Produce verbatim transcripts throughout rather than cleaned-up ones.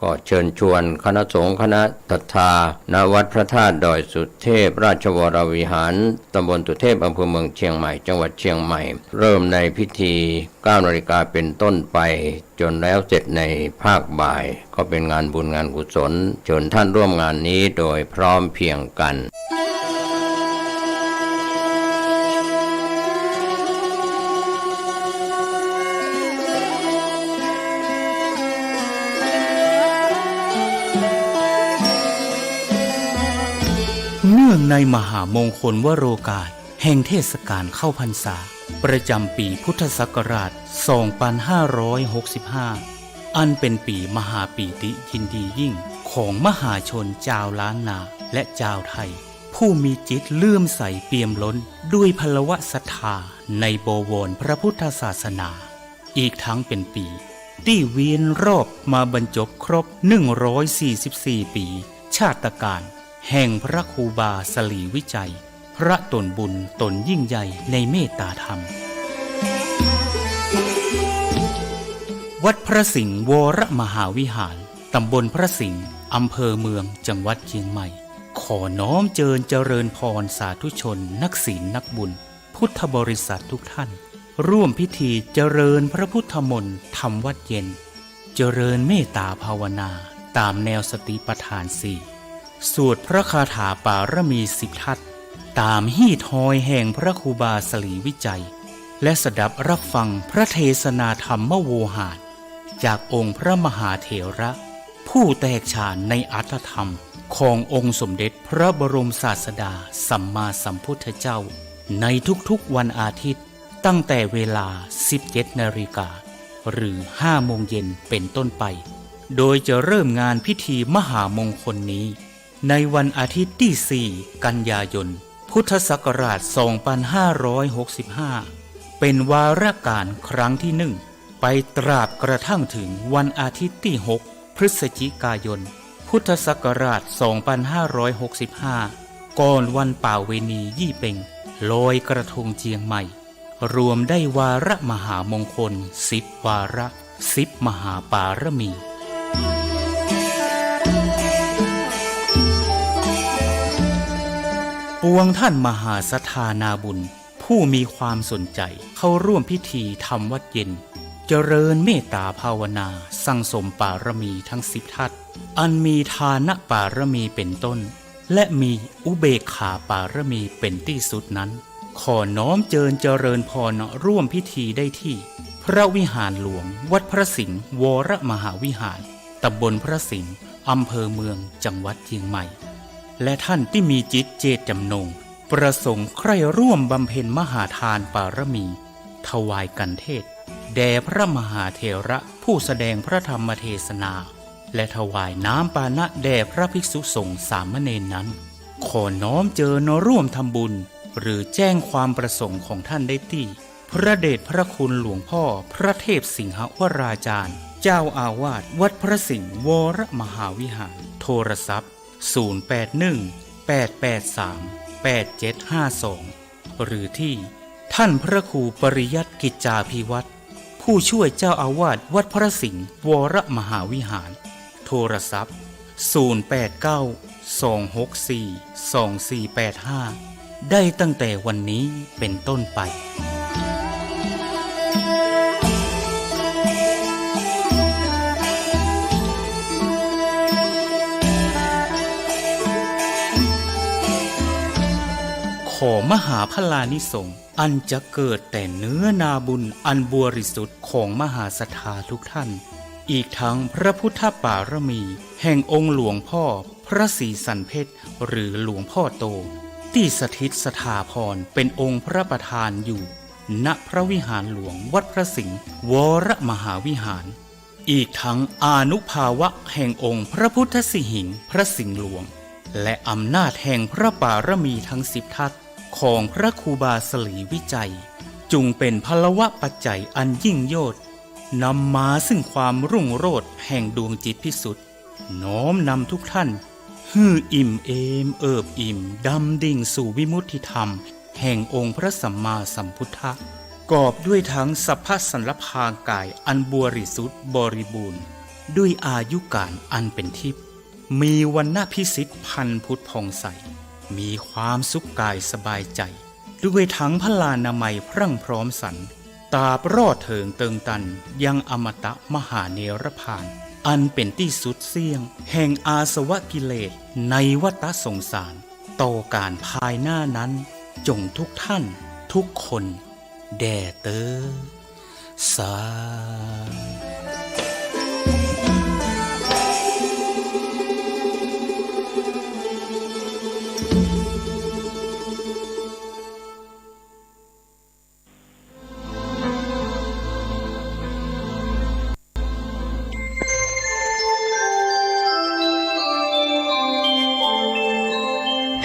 ก็เชิญชวนคณะสงฆ์คณะศรัทธา ณ วัดพระธาตุดอยสุเทพ ราชวรวิหาร ตำบลสุเทพ อำเภอเมืองเชียงใหม่ จังหวัดเชียงใหม่ เริ่มในพิธี เก้านาฬิกาเป็นต้นไป จนแล้วเสร็จในภาคบ่าย ก็เป็นงานบุญงานกุศล เชิญท่านร่วมงานนี้โดยพร้อมเพรียงกัน เนื่องในมหามงคลวโรกาสแห่งเทศกาลเข้าพรรษา ประจำปีพุทธศักราช สองปันห้าร้อยหกสิบห้า อันเป็นปีมหาปีติยินดียิ่งของมหาชนจาวล้านนาและจาวไทย ผู้มีจิตเลื่อมใสเปี่ยมล้นด้วยพลวศรัทธาในบวรพระพุทธศาสนา อีกทั้งเป็นปีตี้เวียนรอบมาบรรจบครบ หนึ่งร้อยสี่สิบสี่ ปี ชาตกาลแห่งพระครูบาสลีวิชัย พระต๋นบุญต๋นยิ่งใหญ่ในเมตตาธรรม วัดพระสิงห์วรมหาวิหาร ตำบลพระสิงห์ อำเภอเมือง จังหวัดเชียงใหม่ ขอน้อมเจิญเจริญพรสาธุชนนักศีลนักบุญ พุทธบริษัททุกท่าน ร่วมพิธีเจริญพระพุทธมนต์ทำวัตรเย็น เจริญเมตตาภาวนาตามแนวสติปัฏฐานสี่ สวดพระคาถาปารมีสิบทัศน์ ตามฮี่ทอยแห่งพระครูบาสลีวิชัย และสดับรับฟังพระเทศนาธรรมโวหาร จากองค์พระมหาเถระ ผู้แตกฉานในอรรถธรรมขององค์สมเด็จพระบรมศาสดาสัมมาสัมพุทธเจ้า ในทุกๆวันอาทิตย์ ตั้งแต่เวลา สิบเจ็ดนาฬิกา หรือ ห้าโมงเย็นเป็นต้นไป โดยจะเริ่มงานพิธีมหามงคลนี้ ในวันอาทิตย์ตี้ สี่ กันยายน พุทธศักราช สองปันห้าร้อยหกสิบห้า เป็นวาระการครั้งตี้ หนึ่ง ไปตราบกระทั่งถึงวันอาทิตย์ตี้ หก พฤศจิกายน พุทธศักราช สองปันห้าร้อยหกสิบห้า ก่อนวันป่าเวณียี่เป็ง ลอยกระทงเจียงใหม่ รวมได้วาระมหามงคล สิบวาระ สิบมหาปารมี ปวงท่านมหาศรัทธานาบุญ ผู้มีความสนใจ๋เข้าร่วมพิธีทำวัตรเย็น เจริญเมตตาภาวนาสั่งสมปารมีทั้งสิบทัศน์ อันมีทานปารมีเป็นต้น และมีอุเบกขาปารมีเป็นตี้สุดนั้น ขอน้อมเจิญเจริญพรร่วมพิธีได้ตี้ พระวิหารหลวงวัดพระสิงห์วรมหาวิหาร ตำบลพระสิงห์ อำเภอเมือง จังหวัดเชียงใหม่ และท่านตี้มีจิตเจตจำนง ประสงค์ใคร่ร่วมบำเพ็ญมหาทานปารมี ถวายกัณฑ์เทศน์แด่พระมหาเถระผู้แสดงพระธรรมเทศนา และถวายน้ำปานะแด่พระภิกษุสงฆ์สามเณรนั้น ขอน้อมเจิญร่วมทำบุญ หรือแจ้งความประสงค์ของท่านได้ตี้ พระเดชพระคุณหลวงพ่อพระเทพสิงหวราจารย์ เจ้าอาวาสวัดพระสิงห์วรมหาวิหาร โทรศัพท์ ศูนย์แปดหนึ่ง แปดแปดสาม แปดเจ็ดห้าสอง หรือตี้ท่านพระครูปริยัติกิจจาภิวัฒน์ ผู้ช่วยเจ้าอาวาสวัดพระสิงห์วรมหาวิหาร โทรศัพท์ ศูนย์แปดเก้า สองหกสี่ สองสี่แปดห้า ได้ตั้งแต่วันนี้เป็นต้นไป ขอมหาพลานิสงส์ อันจะเกิดแต่เนื้อนาบุญอันบริสุทธิ์ของมหาศรัทธาทุกท่าน อีกทั้งพระพุทธปารมีแห่งองค์หลวงพ่อพระศรีสันเพชร หรือหลวงพ่อโต ตี้สถิตสถาพรเป็นองค์พระประธานอยู่ ณ พระวิหารหลวงวัดพระสิงห์วรมหาวิหาร อีกทั้งอานุภาเวะแห่งองค์พระพุทธสิหิงค์พระสิงห์หลวง และอำนาจแห่งพระปารมีทั้งสิบทัศน์ของพระครูบาสลีวิชัย จุ่งเป๋นพลวปัจจัยอันยิ่งโยชน์ นำมาซึ่งความรุ่งโรจน์แห่งดวงจิตพิสุทธิ์ น้อมนำทุกท่าน หื้ออิ่มเอมเอิบอิ่ม ดำดิ่งสู่วิมุตติธรรม แห่งองค์พระสัมมาสัมพุทธะ กอบด้วยทั้งสัพพะสัลพางกายอันบริสุทธิ์บริบูรณ์ ด้วยอายุก๋านอันเป๋นทิพย์ มีวรรณะพิสิทธิ์พรรณพุทธผ่องใส มีความสุขก๋ายสบายใจ๋ ด้วยถังพลานามัยพรั่งพร้อมสรร ตราบรอดเถิงเติงตันยังอมตะมหาเนรพาน อันเป๋นตี้สุดเสี้ยงแห่งอาสวะกิเลสในวัฏสงสาร ต่อก๋านภายหน้านั้น จงทุกท่านทุกคนแด่เต๊อะ สา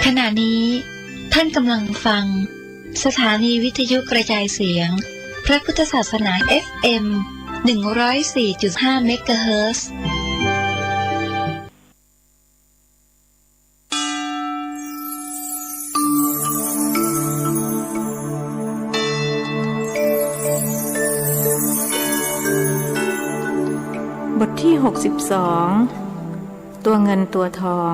ขณะนี้ท่านกำลังฟังสถานีวิทยุกระจายเสียงพระพุทธศาสนา เอฟเอ็ม หนึ่งร้อยสี่จุดห้า เมกะเฮิรตซ์ บทที่ หกสิบสอง ตัวเงินตัวทอง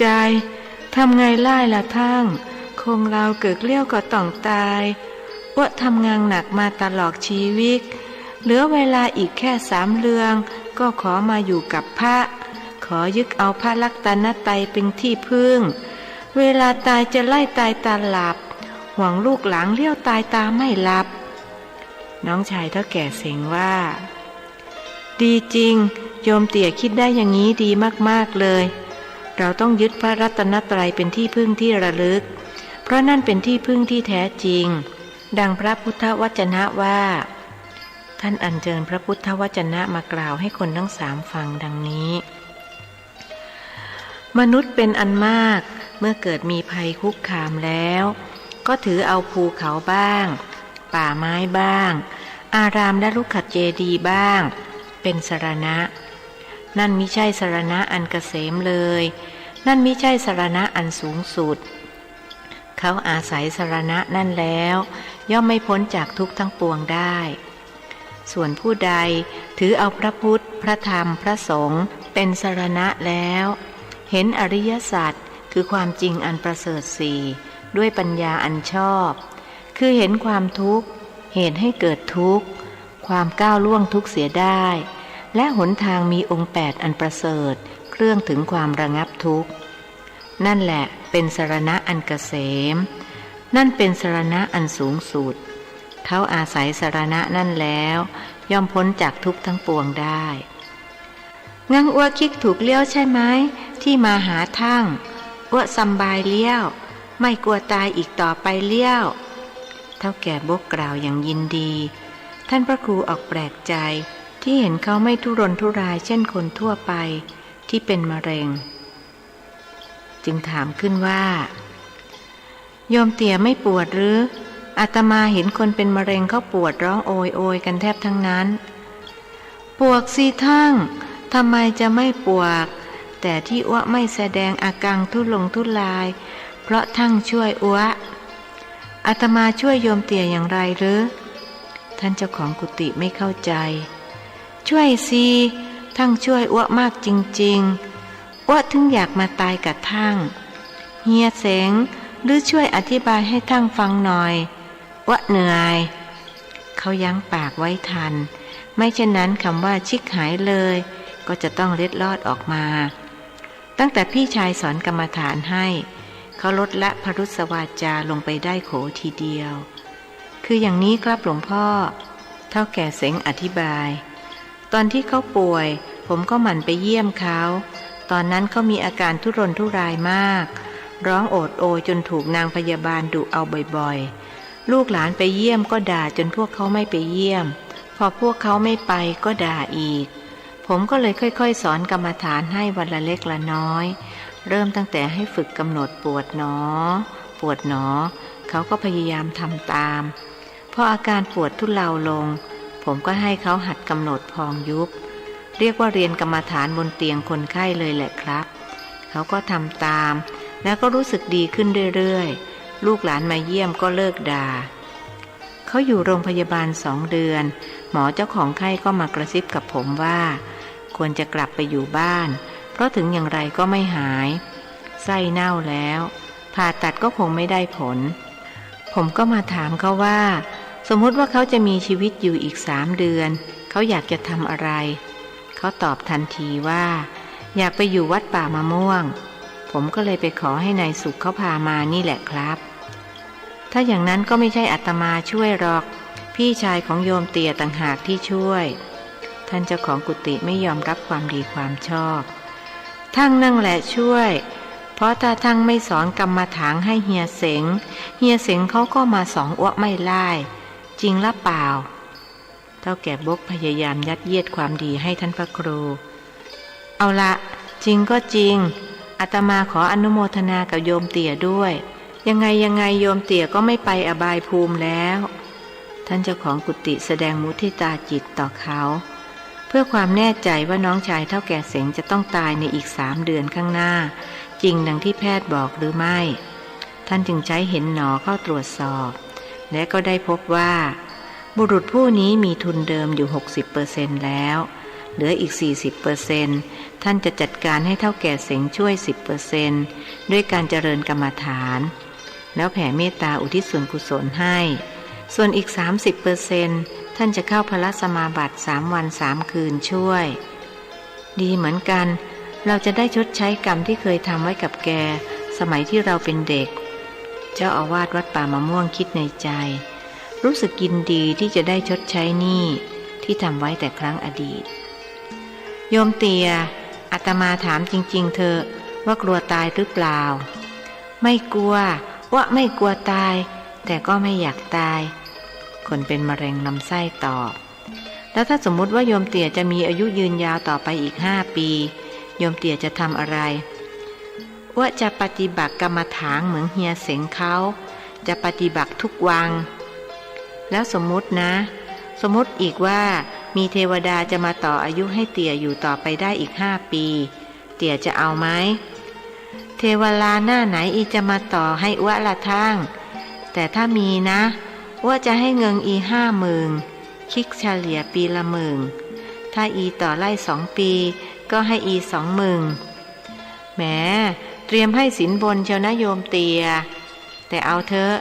จาย ทำไงได้ล่ะท่าน คนเฮาเกิดแล้วก็ต้องต๋าย อั้วทำงานหนักมาตลอดจีวิต เหลือเวลาอีกแค่สามเดือน ก็ขอมาอยู่กับพระ ขอยึดเอาพระรัตนตรัยเป๋นตี้พึ่ง เวลาต๋ายจะได้ต๋ายต๋าหลับ ห่วงลูกหลานเลี้ยวต๋ายต๋าไม่หลับ น้องชายเฒ่าแก่เสงว่า ดีจริง โยมเตี่ยกึ๊ดได้อย่างนี้ดีมากๆ เลย เราต้องยึดพระรัตนตรัยเป๋นตี้พึ่งตี้ระลึก เพราะนั่นเป๋นตี้พึ่งตี้แท้จริง ดังพระพุทธวจนะว่า ท่านอัญเชิญพระพุทธวจนะมากล่าวให้คนทั้งสามฟังดังนี้ มนุษย์เป๋นอันมาก เมื่อเกิดมีภัยคุกคามแล้ว ก็ถือเอาภูเขาบ้าง ป่าไม้บ้าง อารามและรุกขเจดีย์บ้าง เป๋นสรณะ นั่นมิใช่สรณะอันเกษมเลย นั่นมิใช่สรณะอันสูงสุด เขาอาศัยสรณะนั่นแล้ว ย่อมไม่พ้นจากทุกข์ทั้งปวงได้ ส่วนผู้ใดถือเอาพระพุทธ พระธรรม พระสงฆ์ เป๋นสรณะแล้ว เห็นอริยสัจ คือความจริงอันประเสริฐสี่ ด้วยปัญญาอันชอบ คือเห็นความทุกข์ เหตุให้เกิดทุกข์ ความก้าวล่วงทุกข์เสียได้ และหนทางมีองค์แปดอันประเสริฐ เครื่องถึงความระงับทุกข์ นั่นแหละเป๋นสรณะอันเกษม นั่นเป๋นสรณะอันสูงสุด เขาอาศัยสรณะนั่นแล้ว ย่อมพ้นจากทุกข์ทั้งปวงได้ งั้นอั้วกึ๊ดถูกเลี้ยวใช่ไหม ที่มาหาท่าน อั้วสำบายเลี้ยว ไม่กลัวต๋ายอีกต่อไปเลี้ยว เฒ่าแก่บกกล่าวอย่างยินดี ท่านพระครูออกแปลกใจ ที่เห็นเขาไม่ทุรนทุรายเช่นคนทั่วไป ที่เป๋นมะเร็ง จึงถามขึ้นว่า โยมเตี่ยไม่ปวดหรือ อาตมาเห็นคนเป๋นมะเร็งเขาปวดร้องโอยโอยกันแทบทั้งนั้น ปวดสิท่าน ทำไมจะไม่ปวด แต่ตี้อั้วไม่แสดงอากังทุรนทุราย เพราะท่านช่วยอั้ว อาตมาช่วยโยมเตี่ยอย่างไรหรือ ท่านเจ้าของกุฏิไม่เข้าใจ ช่วยสิ ท่านช่วยอั้วมากจริงๆ อั้วถึงอยากมาต๋ายกับท่าน เฮียเสง หรือช่วยอธิบายให้ท่านฟังหน่อย อั้วเหนื่อย เขายั้งปากไว้ทัน ไม่เช่นนั้นคำว่าชิบหายเลย ก็จะต้องเล็ดลอดออกมา ตั้งแต่พี่ชายสอนกรรมฐานให้ เขาลดละพรุสวาจาลงไปได้โขทีเดียว คืออย่างนี้ครับหลวงพ่อ เฒ่าแก่เสงอธิบาย ตอนที่เขาป่วย ผมก็หมั่นไปเยี่ยมเขา ตอนนั้นเขามีอาการทุรนทุรายมาก ร้องโอดโอยจนถูกนางพยาบาลดุเอาบ่อยๆ ลูกหลานไปเยี่ยมก็ด่าจนพวกเขาไม่ไปเยี่ยม พอพวกเขาไม่ไปก็ด่าอีก ผมก็เลยค่อยๆ สอนกรรมฐานให้วันละเล็กละน้อย เริ่มตั้งแต่ให้ฝึกกำหนดปวดหนอ ปวดหนอ เขาก็พยายามทำตาม พออาการปวดทุเลาลง ผมก็ให้เขาหัดกำหนดพองยุบ เรียกว่าเรียนกรรมฐานบนเตียงคนไข้เลยแหละครับ เขาก็ทำตาม แล้วก็รู้สึกดีขึ้นเรื่อยๆ ลูกหลานมาเยี่ยมก็เลิกด่า เขาอยู่โรงพยาบาลสองเดือน หมอเจ้าของไข้ก็มากระซิบกับผมว่า ควรจะกลับไปอยู่บ้าน เพราะถึงอย่างไรก็ไม่หาย ไส้เน่าแล้ว ผ่าตัดก็คงไม่ได้ผล ผมก็มาถามเขาว่า สมมุติว่าเขาจะมีชีวิตอยู่อีกสามเดือน เขาอยากจะทำอะไร เขาตอบทันทีว่า อยากไปอยู่วัดป่ามะม่วง ผมก็เลยไปขอให้นายสุขเขาพามานี่แหละครับ ถ้าอย่างนั้นก็ไม่ใช่อาตมาช่วยหรอก พี่ชายของโยมเตี่ยต่างหากที่ช่วย ท่านเจ้าของกุฏิไม่ยอมรับความดีความชอบ ท่านนั่นแหละช่วย เพราะถ้าท่านไม่สอนกรรมฐานให้เฮียเสง เฮียเสงเขาก็มาสอนอั้วไม่ได้ จริงหรือเปล่า เฒ่าแก่บกพยายามยัดเยียดความดีให้ท่านพระครู เอาละ จริงก็จริง อาตมาขออนุโมทนากับโยมเตี่ยด้วย ยังไงยังไงโยมเตี่ยก็ไม่ไปอบายภูมิแล้ว ท่านเจ้าของกุฏิแสดงมุทิตาจิตต่อเขา เพื่อความแน่ใจว่าน้องชายเฒ่าแก่เสงจะต้องตายในอีกสามเดือนข้างหน้า จริงดังที่แพทย์บอกหรือไม่ ท่านจึงใช้เห็นหนอเข้าตรวจสอบ และก็ได้พบว่า บุรุษผู้นี้มีทุนเดิมอยู่หกสิบเปอร์เซ็นต์แล้ว เหลืออีกสี่สิบเปอร์เซ็นต์ ท่านจะจัดการให้เฒ่าแก่เสงช่วยสิบเปอร์เซ็นต์ ด้วยการเจริญกรรมฐาน แล้วแผ่เมตตาอุทิศส่วนกุศลให้ ส่วนอีกสามสิบเปอร์เซ็นต์ ท่านจะเข้าพระสมาบัติสามวันสามคืนช่วย ดีเหมือนกัน เราจะได้ชดใช้กรรมที่เคยทำไว้กับแก สมัยที่เราเป็นเด็ก เจ้าอาวาสวัดป่ามะม่วงคิดในใจ รู้สึกยินดีที่จะได้ชดใช้หนี้ที่ทำไว้แต่ครั้งอดีต โยมเตี่ย อาตมาถามจริงๆ เถอะ ว่ากลัวตายหรือเปล่า ไม่กลัว อ๊วะ ไม่กลัวตาย แต่ก็ไม่อยากตาย คนเป็นมะเร็งลำไส้ตอบ แล้วถ้าสมมุติว่าโยมเตี่ยจะมีอายุยืนยาวต่อไปอีกห้าปี โยมเตี่ยจะทำอะไร อ๊วะจะปฏิบัติกรรมฐานเหมือนเฮียเสงเขา จะปฏิบัติทุกวัน แล้วสมมุตินะ สมมุติอีกว่ามีเทวดาจะมาต่ออายุให้เตี่ยอยู่ต่อไปได้อีกห้าปี เตี่ยจะเอาไหม เทวดาหน้าไหนอีจะมาต่อให้อ๊วะละท่าน แต่ถ้ามีนะ อ๊วะจะให้เงินอีห้าหมื่น คิดเฉลี่ยปีละหมื่น ถ้าอีต่อได้สองปี ก็ให้อีสองหมื่น แหม เตรียมให้สินบนเชียวนะโยมเตี่ย แต่เอาเถอะ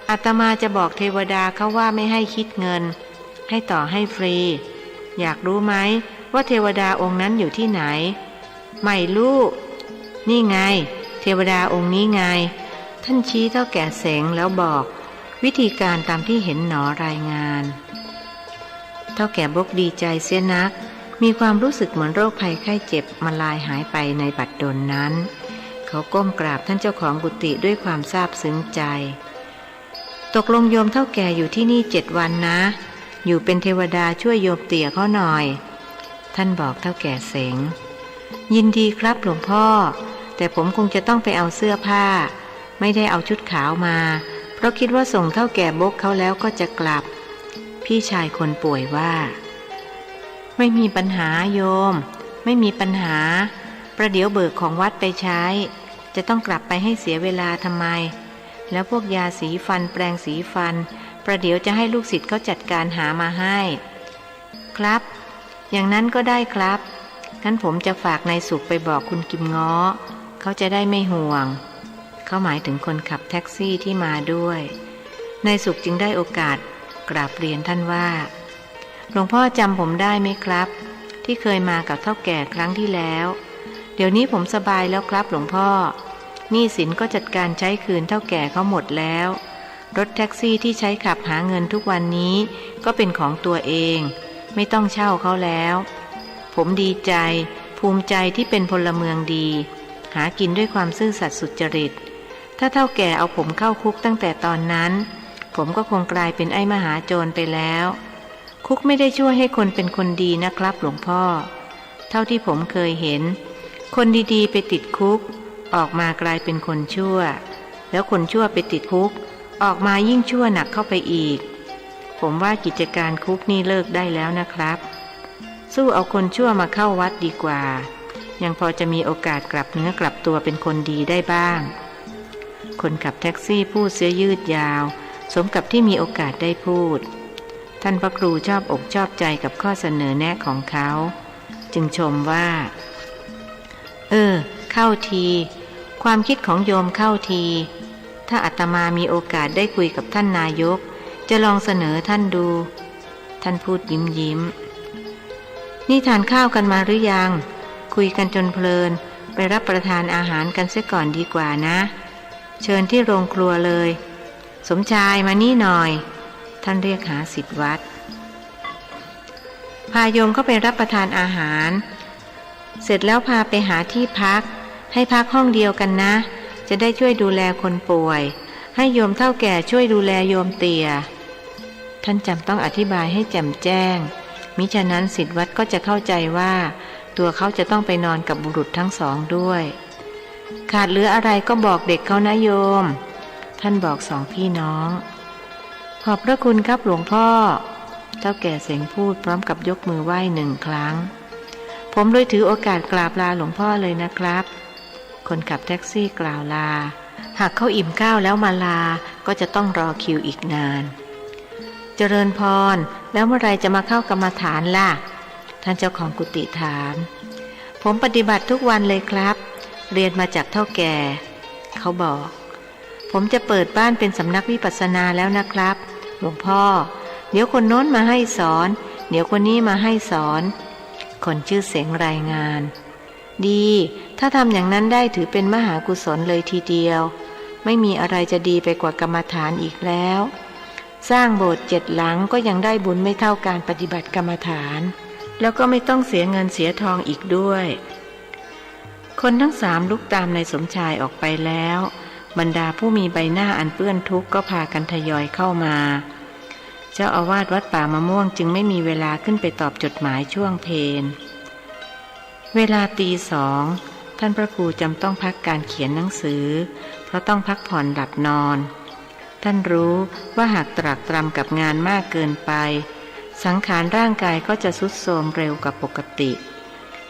อาตมาจะบอกเทวดาเขาว่าไม่ให้คิดเงิน ให้ต่อให้ฟรี อยากรู้ไหมว่าเทวดาองค์นั้นอยู่ที่ไหน ไม่รู้ นี่ไง เทวดาองค์นี้ไง ท่านชี้เฒ่าแก่เสงแล้วบอกวิธีการตามที่เห็นหนอรายงาน เฒ่าแก่บกดีใจเสียนัก มีความรู้สึกเหมือนโรคภัยไข้เจ็บมาลายหายไปในบัดดลนั้น เขาก้มกราบท่านเจ้าของกุฏิด้วยความซาบซึ้งใจ ตกลงโยมเฒ่าแก่อยู่ที่นี่เจ็ดวันนะ อยู่เป็นเทวดาช่วยโยมเตี่ยเขาหน่อย ท่านบอกเฒ่าแก่เสง ยินดีครับหลวงพ่อ แต่ผมคงจะต้องไปเอาเสื้อผ้า ไม่ได้เอาชุดขาวมา เพราะคิดว่าส่งเฒ่าแก่บกเขาแล้วก็จะกลับ พี่ชายคนป่วยว่า ไม่มีปัญหาโยม ไม่มีปัญหา ประเดี๋ยวเบิกของวัดไปใช้ จะต้องกลับไปให้เสียเวลาทำไม แล้วพวกยาสีฟันแปรงสีฟัน ประเดี๋ยวจะให้ลูกศิษย์เขาจัดการหามาให้ ครับ อย่างนั้นก็ได้ครับ งั้นผมจะฝากนายสุขไปบอกคุณกิมเงาะ เขาจะได้ไม่ห่วง เขาหมายถึงคนขับแท็กซี่ที่มาด้วย นายสุขจึงได้โอกาสกราบเรียนท่านว่า หลวงพ่อจำผมได้ไหมครับ ที่เคยมากับเฒ่าแก่ครั้งที่แล้ว เดี๋ยวนี้ผมสบายแล้วครับหลวงพ่อ หนี้สินก็จัดการใช้คืนเฒ่าแก่เขาหมดแล้ว รถแท็กซี่ที่ใช้ขับหาเงินทุกวันนี้ก็เป็นของตัวเอง ไม่ต้องเช่าเขาแล้ว ผมดีใจ ภูมิใจที่เป็นพลเมืองดี หากินด้วยความซื่อสัตย์สุจริต ถ้าเฒ่าแก่เอาผมเข้าคุกตั้งแต่ตอนนั้น ผมก็คงกลายเป็นไอ้มหาโจรไปแล้ว คุกไม่ได้ช่วยให้คนเป็นคนดีนะครับหลวงพ่อ เท่าที่ผมเคยเห็น คนดีๆ ไปติดคุก ออกมากลายเป็นคนชั่ว แล้วคนชั่วไปติดคุก ออกมายิ่งชั่วหนักเข้าไปอีก ผมว่ากิจการคุกนี่เลิกได้แล้วนะครับ สู้เอาคนชั่วมาเข้าวัดดีกว่า ยังพอจะมีโอกาสกลับเนื้อกลับตัวเป็นคนดีได้บ้าง คนขับแท็กซี่พูดเสียยืดยาว สมกับที่มีโอกาสได้พูด ท่านพระครูชอบอกชอบใจกับข้อเสนอแนะของเขา จึงชมว่า เออ เข้าที ความคิดของโยมเข้าที ถ้าอาตมามีโอกาสได้คุยกับท่านนายก จะลองเสนอท่านดู ท่านพูดยิ้มยิ้ม นี่ทานข้าวกันมาหรือยัง คุยกันจนเพลิน ไปรับประทานอาหารกันเสียก่อนดีกว่านะ เชิญที่โรงครัวเลย สมชายมานี่หน่อย ท่านเรียกหาศิษย์วัด พาโยมเข้าไปรับประทานอาหาร เสร็จแล้วพาไปหาที่พัก ให้พักห้องเดียวกันนะ จะได้ช่วยดูแลคนป่วย ให้โยมเฒ่าแก่ช่วยดูแลโยมเตี่ย ท่านจำต้องอธิบายให้แจ่มแจ้ง มิฉะนั้นศิษย์วัดก็จะเข้าใจว่า ตัวเขาจะต้องไปนอนกับบุรุษทั้งสองด้วย ขาดเหลืออะไรก็บอกเด็กเขานะโยม ท่านบอกสองพี่น้อง ขอบพระคุณครับหลวงพ่อ เฒ่าแก่เสงพูดพร้อมกับยกมือไหว้หนึ่งครั้ง ผมเลยถือโอกาสกราบลาหลวงพ่อเลยนะครับ คนขับแท็กซี่กล่าวลา หากเขาอิ่มข้าวแล้วมาลา ก็จะต้องรอคิวอีกนาน เจริญพร แล้วเมื่อไรจะมาเข้ากรรมฐานล่ะ ท่านเจ้าของกุฏิถาม ผมปฏิบัติทุกวันเลยครับ เรียนมาจากเฒ่าแก่ เขาบอก ผมจะเปิดบ้านเป็นสำนักวิปัสสนาแล้วนะครับ หลวงพ่อ เดี๋ยวคนโน้นมาให้สอน เดี๋ยวคนนี้มาให้สอน คนชื่อเสงรายงาน ดี ถ้าทำอย่างนั้นได้ถือเป็นมหากุศลเลยทีเดียว ไม่มีอะไรจะดีไปกว่ากรรมฐานอีกแล้ว สร้างโบสถ์เจ็ดหลังก็ยังได้บุญไม่เท่าการปฏิบัติกรรมฐาน แล้วก็ไม่ต้องเสียเงินเสียทองอีกด้วย คนทั้งสามลุกตามนายสมชายออกไปแล้ว บรรดาผู้มีใบหน้าอันเปื้อนทุกข์ก็พากันทยอยเข้ามา เจ้าอาวาสวัดป่ามะม่วงจึงไม่มีเวลาขึ้นไปตอบจดหมายช่วงเพล เวลาตีสอง ท่านพระครูจำต้องพักการเขียนหนังสือ เพราะต้องพักผ่อนหลับนอน ท่านรู้ว่าหากตรากตรำกับงานมากเกินไป สังขารร่างกายก็จะทรุดโทรมเร็วกว่าปกติ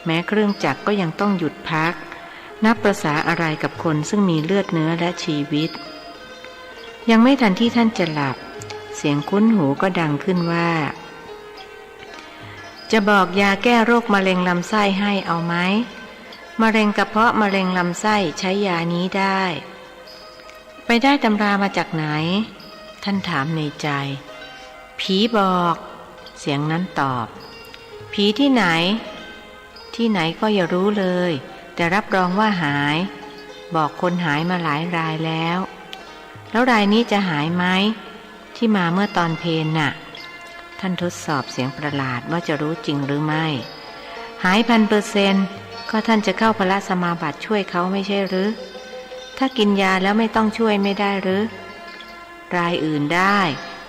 แม้เครื่องจักรก็ยังต้องหยุดพัก นับประสาอะไรกับคนซึ่งมีเลือดเนื้อและชีวิต ยังไม่ทันที่ท่านจะหลับ เสียงคุ้นหูก็ดังขึ้นว่า จะบอกยาแก้โรคมะเร็งลำไส้ให้เอาไหม มะเร็งกระเพาะมะเร็งลำไส้ใช้ยานี้ได้ ไปได้ตำรามาจากไหน ท่านถามในใจ ผีบอก เสียงนั้นตอบ ผีที่ไหน ที่ไหนก็อย่ารู้เลย แต่รับรองว่าหาย บอกคนหายมาหลายรายแล้ว แล้วรายนี้จะหายไหม ที่มาเมื่อตอนเพลน่ะ ท่านทดสอบเสียงประหลาดว่าจะรู้จริงหรือไม่ หายพันเปอร์เซ็นต์ ก็ท่านจะเข้าพระสมาบัติช่วยเขาไม่ใช่หรือ ถ้ากินยาแล้วไม่ต้องช่วยไม่ได้หรือ รายอื่นได้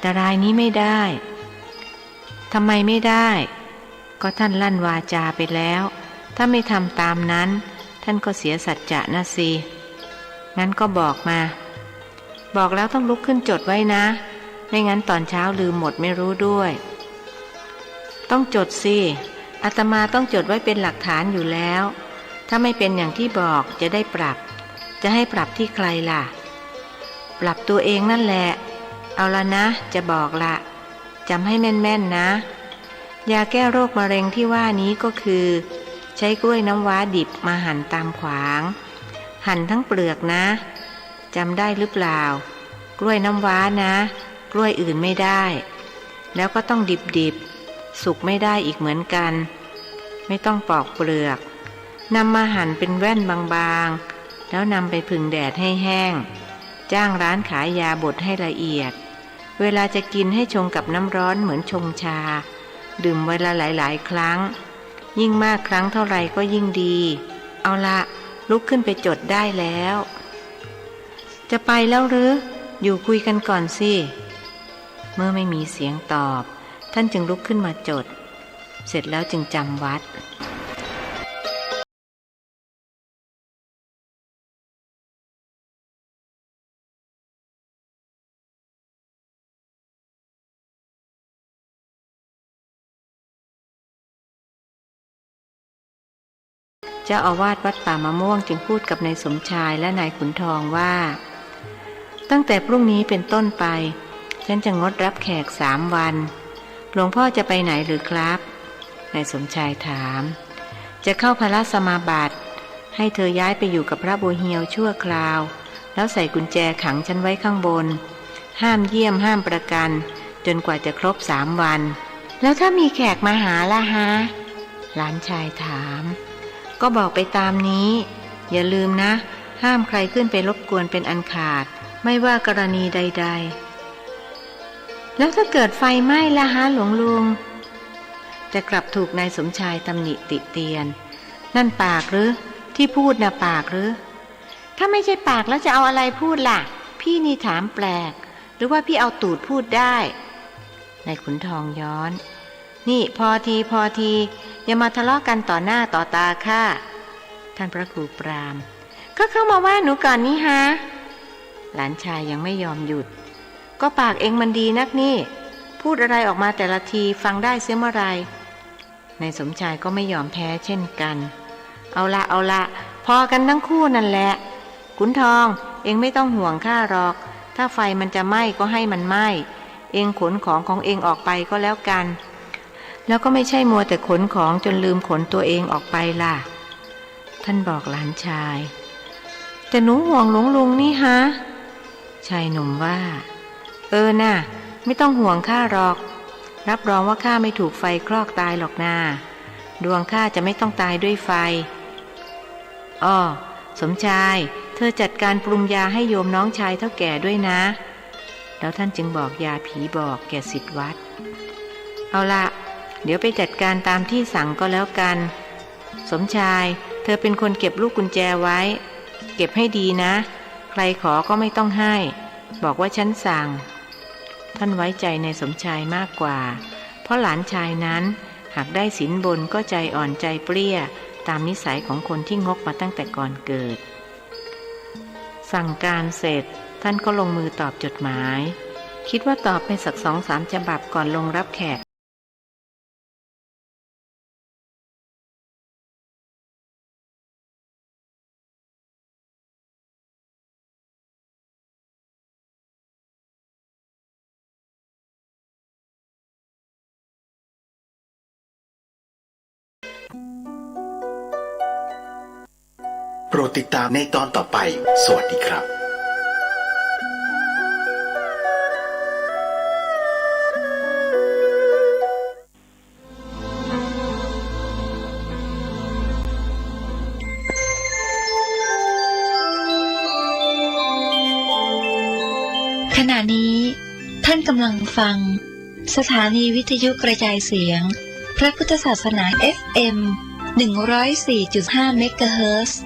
แต่รายนี้ไม่ได้ ทำไมไม่ได้ ก็ท่านลั่นวาจาไปแล้ว ถ้าไม่ทำตามนั้น ท่านก็เสียสัจจะนะสิ งั้นก็บอกมา บอกแล้วต้องลุกขึ้นจดไว้นะ ไม่งั้นตอนเช้าลืมหมดไม่รู้ด้วย ต้องจดสิ อาตมาต้องจดไว้เป็นหลักฐานอยู่แล้ว ถ้าไม่เป็นอย่างที่บอกจะได้ปรับ จะให้ปรับที่ใครล่ะ ปรับตัวเองนั่นแหละ เอาละนะ จะบอกละ จำให้แม่นๆ นะ ยาแก้โรคมะเร็งที่ว่านี้ก็คือ ใช้กล้วยน้ำว้าดิบมาหั่นตามขวาง หั่นทั้งเปลือกนะ จำได้หรือเปล่า กล้วยน้ำว้านะ กล้วยอื่นไม่ได้ แล้วก็ต้องดิบๆ สุกไม่ได้อีกเหมือนกัน ไม่ต้องปอกเปลือก นำมาหั่นเป็นแว่นบางๆ แล้วนำไปผึ่งแดดให้แห้ง จ้างร้านขายยาบดให้ละเอียด เวลาจะกินให้ชงกับน้ำร้อนเหมือนชงชา ดื่มวันละหลายๆ ครั้ง ยิ่งมากครั้งเท่าไรก็ยิ่งดี เอาละ ลุกขึ้นไปจดได้แล้ว จะไปแล้วหรือ อยู่คุยกันก่อนสิ เมื่อไม่มีเสียงตอบ ท่านจึงลุกขึ้นมาจด เสร็จแล้วจึงจำวัตร เจ้าอาวาสวัดป่ามะม่วงจึงพูดกับนายสมชายและนายขุนทองว่า ตั้งแต่พรุ่งนี้เป็นต้นไป ฉันจะงดรับแขกสามวัน หลวงพ่อจะไปไหนหรือครับ นายสมชายถาม จะเข้าพระสมาบัติ ให้เธอย้ายไปอยู่กับพระบัวเฮียวชั่วคราว แล้วใส่กุญแจขังฉันไว้ข้างบน ห้ามเยี่ยมห้ามประกัน จนกว่าจะครบสามวัน แล้วถ้ามีแขกมาหาล่ะฮะ หลานชายถาม ก็บอกไปตามนี้ อย่าลืมนะ ห้ามใครขึ้นไปรบกวนเป็นอันขาด ไม่ว่ากรณีใดๆ แล้วถ้าเกิดไฟไหม้ล่ะฮะหลวงลุง แต่กลับถูกนายสมชายตำหนิติเตียน นั่นปากหรือ ที่พูดน่ะปากหรือ ถ้าไม่ใช่ปากแล้วจะเอาอะไรพูดล่ะ พี่นี่ถามแปลก หรือว่าพี่เอาตูดพูดได้ นายขุนทองย้อน นี่พอทีพอที อย่ามาทะเลาะกันต่อหน้าต่อตาข้า ท่านพระครูปราม ก็เข้ามาว่าหนูก่อนนี่ฮะ หลานชายยังไม่ยอมหยุด ก็ปากเองมันดีนักนี่ พูดอะไรออกมาแต่ละทีฟังได้เสียเมื่อไหร่ นายสมชายก็ไม่ยอมแพ้เช่นกัน เอาละเอาละ พอกันทั้งคู่นั่นแหละ ขุนทอง เองไม่ต้องห่วงข้าหรอก ถ้าไฟมันจะไหม้ก็ให้มันไหม้ เองขนของของเองออกไปก็แล้วกัน แล้วก็ไม่ใช่มัวแต่ขนของจนลืมขนตัวเองออกไปล่ะ ท่านบอกหลานชาย แต่หนูห่วงหลวงลุงนี่ฮะ ชายหนุ่มว่า เออน่ะ ไม่ต้องห่วงข้าหรอก รับรองว่าข้าไม่ถูกไฟคลอกตายหรอกนา ดวงข้าจะไม่ต้องตายด้วยไฟ อ้อ สมชาย เธอจัดการปรุงยาให้โยมน้องชายเฒ่าแก่ด้วยนะ แล้วท่านจึงบอกยาผีบอกแก่ศิษย์วัด เอาละ เดี๋ยวไปจัดการตามที่สั่งก็แล้วกัน สมชาย เธอเป็นคนเก็บลูกกุญแจไว้ เก็บให้ดีนะ ใครขอก็ไม่ต้องให้ บอกว่าฉันสั่ง ท่านไว้ใจในสมชายมากกว่า เพราะหลานชายนั้นหากได้สินบนก็ใจอ่อนใจเปลี้ย ตามนิสัยของคนที่งกมาตั้งแต่ก่อนเกิด สั่งการเสร็จ ท่านก็ลงมือตอบจดหมาย คิดว่าตอบไปสักสองสามฉบับก่อนลงรับแขก โปรดติดตามในตอนต่อไป สวัสดีครับ ขณะนี้ท่านกำลังฟังสถานีวิทยุกระจายเสียงพระพุทธศาสนา เอฟเอ็ม หนึ่งร้อยสี่จุดห้า เมกะเฮิรตซ์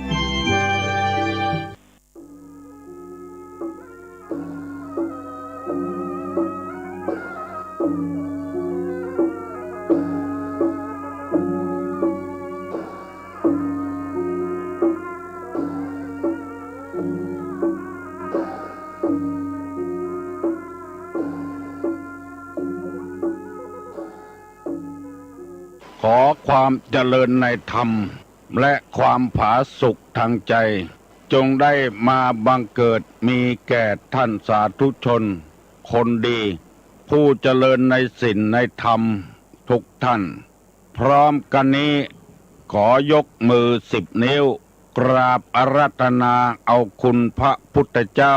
ขอความเจริญในธรรม และความผาสุกทางใจ จงได้มาบังเกิดมีแก่ท่านสาธุชนคนดี ผู้เจริญในศีลในธรรมทุกท่าน พร้อมกันนี้ ขอยกมือสิบนิ้ว กราบอาราธนาเอาคุณพระพุทธเจ้า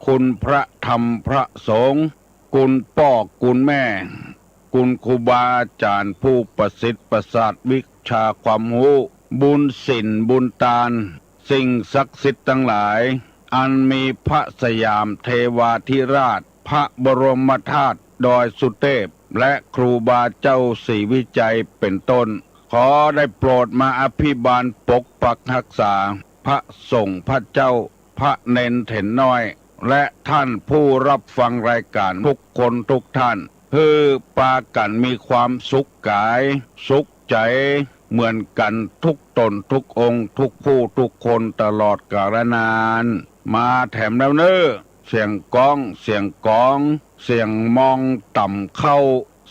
คุณพระธรรมพระสงฆ์ คุณป้อคุณแม่ คุณครูบาอาจารย์ผู้ประสิทธิ์ประสาทวิชาความฮู้ บุญศีลบุญตาน สิ่งศักดิ์สิทธิ์ตังหลาย อันมีพระสยามเทวาธิราช พระบรมธาตุดอยสุเทพ และครูบาเจ้าศรีวิชัยเป็นต้น ขอได้โปรดมาอภิบาลปกปักรักษา พระสงฆ์พระเจ้า พระเณรเถรน้อย และท่านผู้รับฟังรายการทุกคนทุกท่าน หื้อปากั๋นมีความสุขก๋าย สุขใจ๋ เหมือนกั๋นทุกต๋นทุกองค์ ทุกผู้ทุกคนตลอดกาลนาน มาแถมแล้วเน่อ เสียงก้อง เสียงก๋อง เสียงมองต่ำเข้า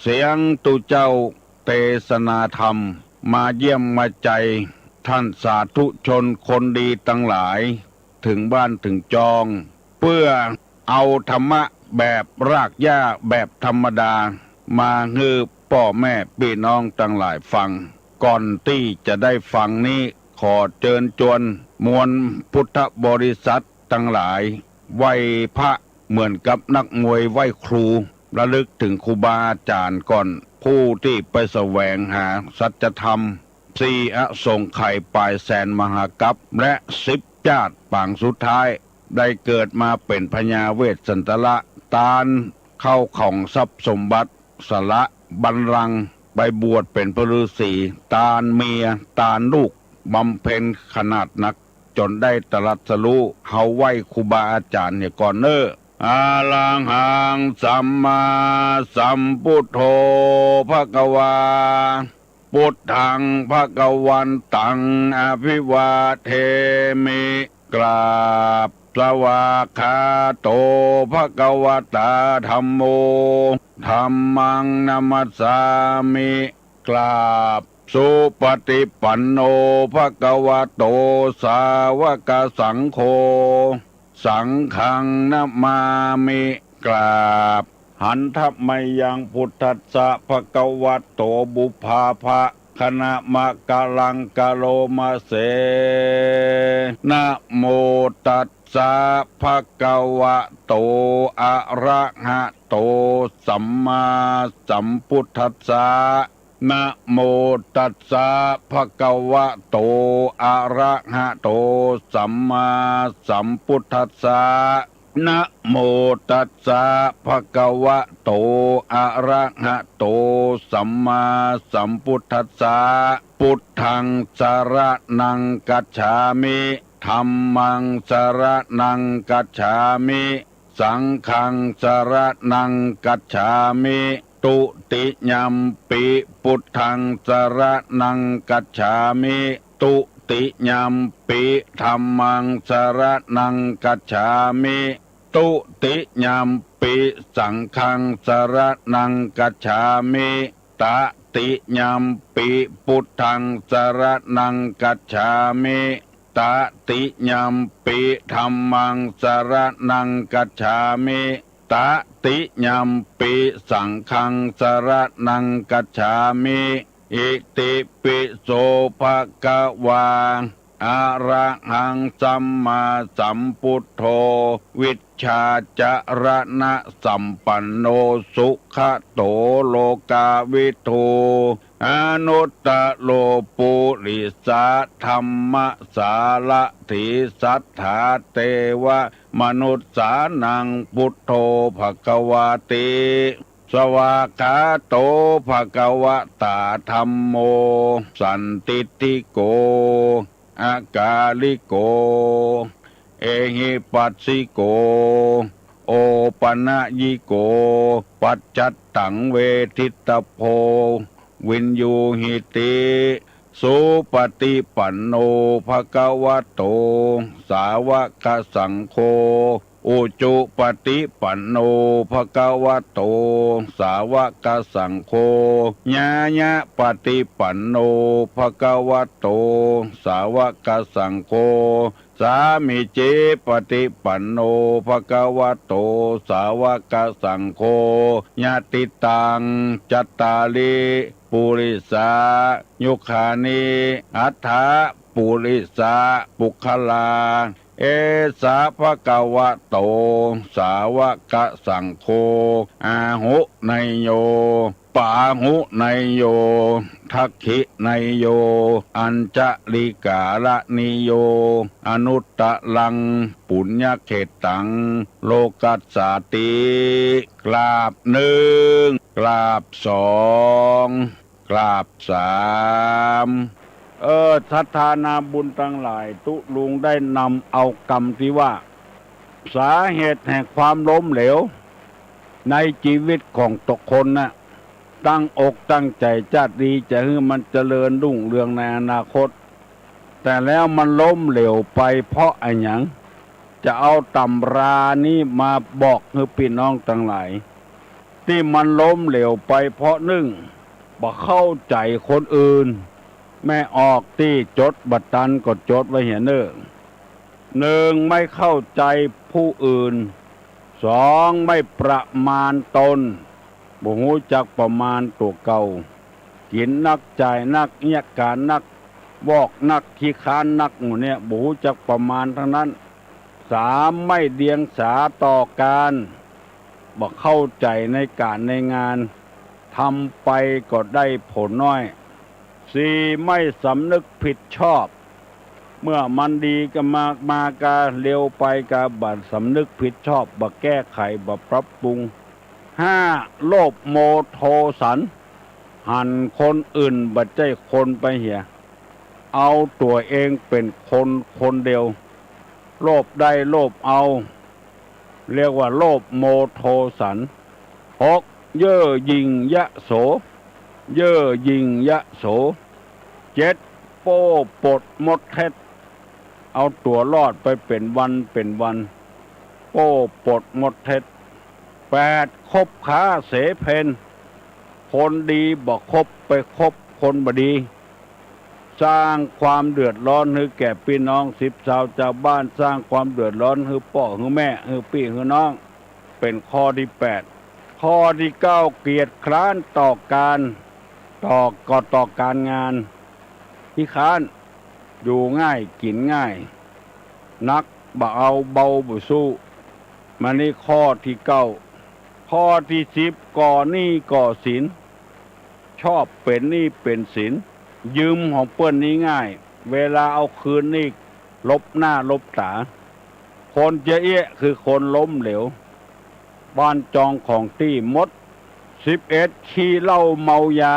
เสียงตุ๊เจ้าเตสนาธรรม มาเยี่ยมมาใจ ท่านสาธุชนคนดีตังหลาย เถิงบ้านเถิงจอง เปื้อเอาธรรมะแบบรากหญ้าแบบธรรมดา มาหื้อป้อแม่ปี้น้องตังหลายฟัง ก่อนตี้จะได้ฟังนี้ ขอเจิญจวนมวลพุทธบริษัทตังหลาย ไหว้พระเหมือนกับนักมวยไหว้ครู ระลึกเถิงครูบาอาจ๋ารย์ก่อน ผู้ตี้ไปแสวงหาสัจธรรม สี่อสงไขยป๋ายแสนมหากัป และสิบจาติปางสุดท้าย ได้เกิดมาเป๋นพญาเวสสันดร ตานเข้าของทรัพย์สมบัติ สละบัลลังก์ไปบวชเป๋นพระฤๅษี ตานเมีย ตานลูก บำเพ็ญขนาดนัก จ๋นได้ตรัสรู้ เฮาไหว้ครูบาอาจ๋ารย์เหียก่อนเน่อ อะระหังสัมมาสัมพุทโธ ภะคะวา พุทธัง ภะคะวันตัง อะภิวาเทมิ กราบ สวากขาโต ภะคะวะตา ธัมโม ธัมมัง นะมัสสามิ กราบ สุปฏิปันโน ภะคะวะโต สาวกสังโฆ สังฆัง นะมามิ กราบ หันทะมะยัง พุทธัสสะ ภะคะวะโต ปุพพาภะ คะนะมะกะลัง กะโรมะเส นะโมตัสสะ ภะคะวะโต อะระหะโต สัมมาสัมพุทธัสสะ นะโมตัสสะ ภะคะวะโต อะระหะโต สัมมาสัมพุทธัสสะ นะโมตัสสะ ภะคะวะโต อะระหะโต สัมมาสัมพุทธัสสะ พุทธัง สะระณัง กัจฉามิ ธัมมัง สะระณัง กัจฉามิ สังฆัง สะระณัง กัจฉามิ ตุติยัมปิ พุทธัง สะระณัง กัจฉามิ ตุติยัมปิ ธัมมัง สะระณัง กัจฉามิ ตุติยัมปิ สังฆัง สะระณัง กัจฉามิ ตะติยัมปิ พุทธัง สะระณัง กัจฉามิ ตะติยัมปิ ธัมมัง สะระณัง กัจฉามิ ตะติยัมปิ สังฆัง สะระณัง กัจฉามิ อิติปิโส ภะคะวา อะระหัง สัมมาสัมพุทโธ วิชชาจะระณะสัมปันโน สุขะโต โลกาวิทู อนุตตะโร ปุริสะธัมมะสารถี สัตถาเตวะมนุสสานัง พุทโธ ภะคะวาติ สวากขาโต ภะคะวะตา ธัมโม สันทิฏฐิโก อะกาลิโก เอหิปัสสิโก โอปะนะยิโก ปัจจัตตัง เวทิตตะโพ วิญญูหิติ สุปะฏิปันโน ภะคะวะโต สาวะกะสังโฆ อุจุปะฏิปันโน ภะคะวะโต สาวะกะสังโฆ ญาญะปะฏิปันโน ภะคะวะโต สาวะกะสังโฆ สามีจิปะฏิปันโน ภะคะวะโต สาวะกะสังโฆ ยะติตัง จัตตาริ ปุริสา ยุคานิ อัฏฐะ ปุริสะ ปุคคลา เอสะ ภะคะวะโต สาวะกะสังโฆ อาหุเนยโย ปาหุเนยโย ทักขิเนยโย อัญชะลีกาละนิโย อนุตตะรัง ปุญญะเขตตัง โลกัสสาติ กราบนึ่ง กราบสอง กราบสาม เออ ศรัทธานาบุญตังหลาย ตุ๊ลุงได้นำเอากำตี้ว่า สาเหตุแห่งความล้มเหลว ในจีวิตของตกคนน่ะ ตั้งอกตั้งใจ๋จะดี จะหื้อมันเจริญรุ่งเรืองในอนาคต แต่แล้วมันล้มเหลวไปเพราะอะหยัง จะเอาต๋ำรานี้มาบอกหื้อปี้น้องตังหลาย ตี้มันล้มเหลวไปเพราะนึ่ง บ่เข้าใจ๋คนอื่น แม่ออกตี้จดบ่ตันก็จดไว้เหียเน่อ นึ่ง ไม่เข้าใจ๋ผู้อื่น สอง ไม่ประมาณตน บ่ฮู้จักประมาณตั๋วเก่า กิ๋นนัก จ่ายนัก เยียะก๋านนัก วอกนัก ขี้ค้านนัก หมู่เนี่ย บ่ฮู้จักประมาณตังนั้น สาม ไม่เดียงสาต่อก๋าน บ่เข้าใจ๋ในก๋านในงาน ทำไปก็ได้ผลน้อย สี่ ไม่สำนึกผิดชอบ เมื่อมันดีก็มา มาก็เลวไปก็บ่สำนึกผิดชอบ บ่แก้ไข บ่ปรับปรุง ห้า โลภโมโทสัน หันคนอื่นบ่ใจ้คนไปเหีย เอาตั๋วเองเป๋นคนคนเดียว โลภได้โลภเอา เรียกว่าโลภโมโทสัน หก เย่อหยิ่งยโส เย่อหยิ่งยโส เจ็ด โป้ปดมดเท็จ เอาตั๋วรอดไปเป๋นวันเป๋นวัน โป้ปดมดเท็จ แปด คบค้าเสเพล คนดีบ่คบ ไปคบคนบ่ดี สร้างความเดือดร้อนหื้อแก่ปี้น้องสิบซาวจาวบ้าน สร้างความเดือดร้อนหื้อป้อหื้อแม่ หื้อปี้หื้อน้อง เป๋นข้อตี้แปด ข ข้อตี้เก้า เกียจคร้านต่อก๋าน ต่อ ก็ต่อก๋านงาน ขี้คร้าน อยู่ง่าย กิ๋นง่าย หนักบ่เอา เบาบ่สู้ มานี่ข้อตี้เก้า ข้อตี้สิบ ก่อหนี้ก่อสิน ชอบเป๋นหนี้เป๋นสิน ยืมของเปิ้นนี้ง่าย เวลาเอาคืนนี่ลบหน้าลบต๋า คนเจ๊ยะเอี้ยะคือคนล้มเหลว บ้านจองของตี้หมด สิบเอ็ด ขี้เหล้าเมายา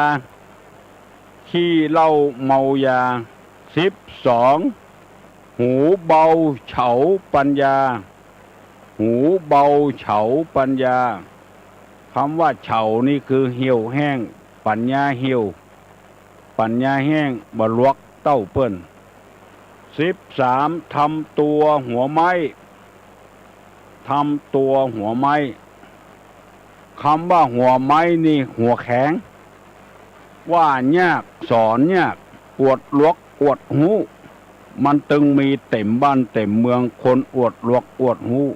ขี้เหล้าเมายา สิบสอง หูเบาเฉาปัญญา หูเบาเฉาปัญญา กำว่าเฉานี่คือเหี่ยวแห้ง ปัญญาเหี่ยว ปัญญาแห้ง บ่หลวกเต้าเปิ้น สิบสาม ทำตั๋วหัวไม้ ทำตั๋วหัวไม้ กำว่าหัวไม้นี่หัวแข็ง ว่ายาก สอนยาก อวดหลวกอวดฮู้ มันตึงมีเต๋มบ้านเต๋มเมือง คนอวดหลวกอวดฮู้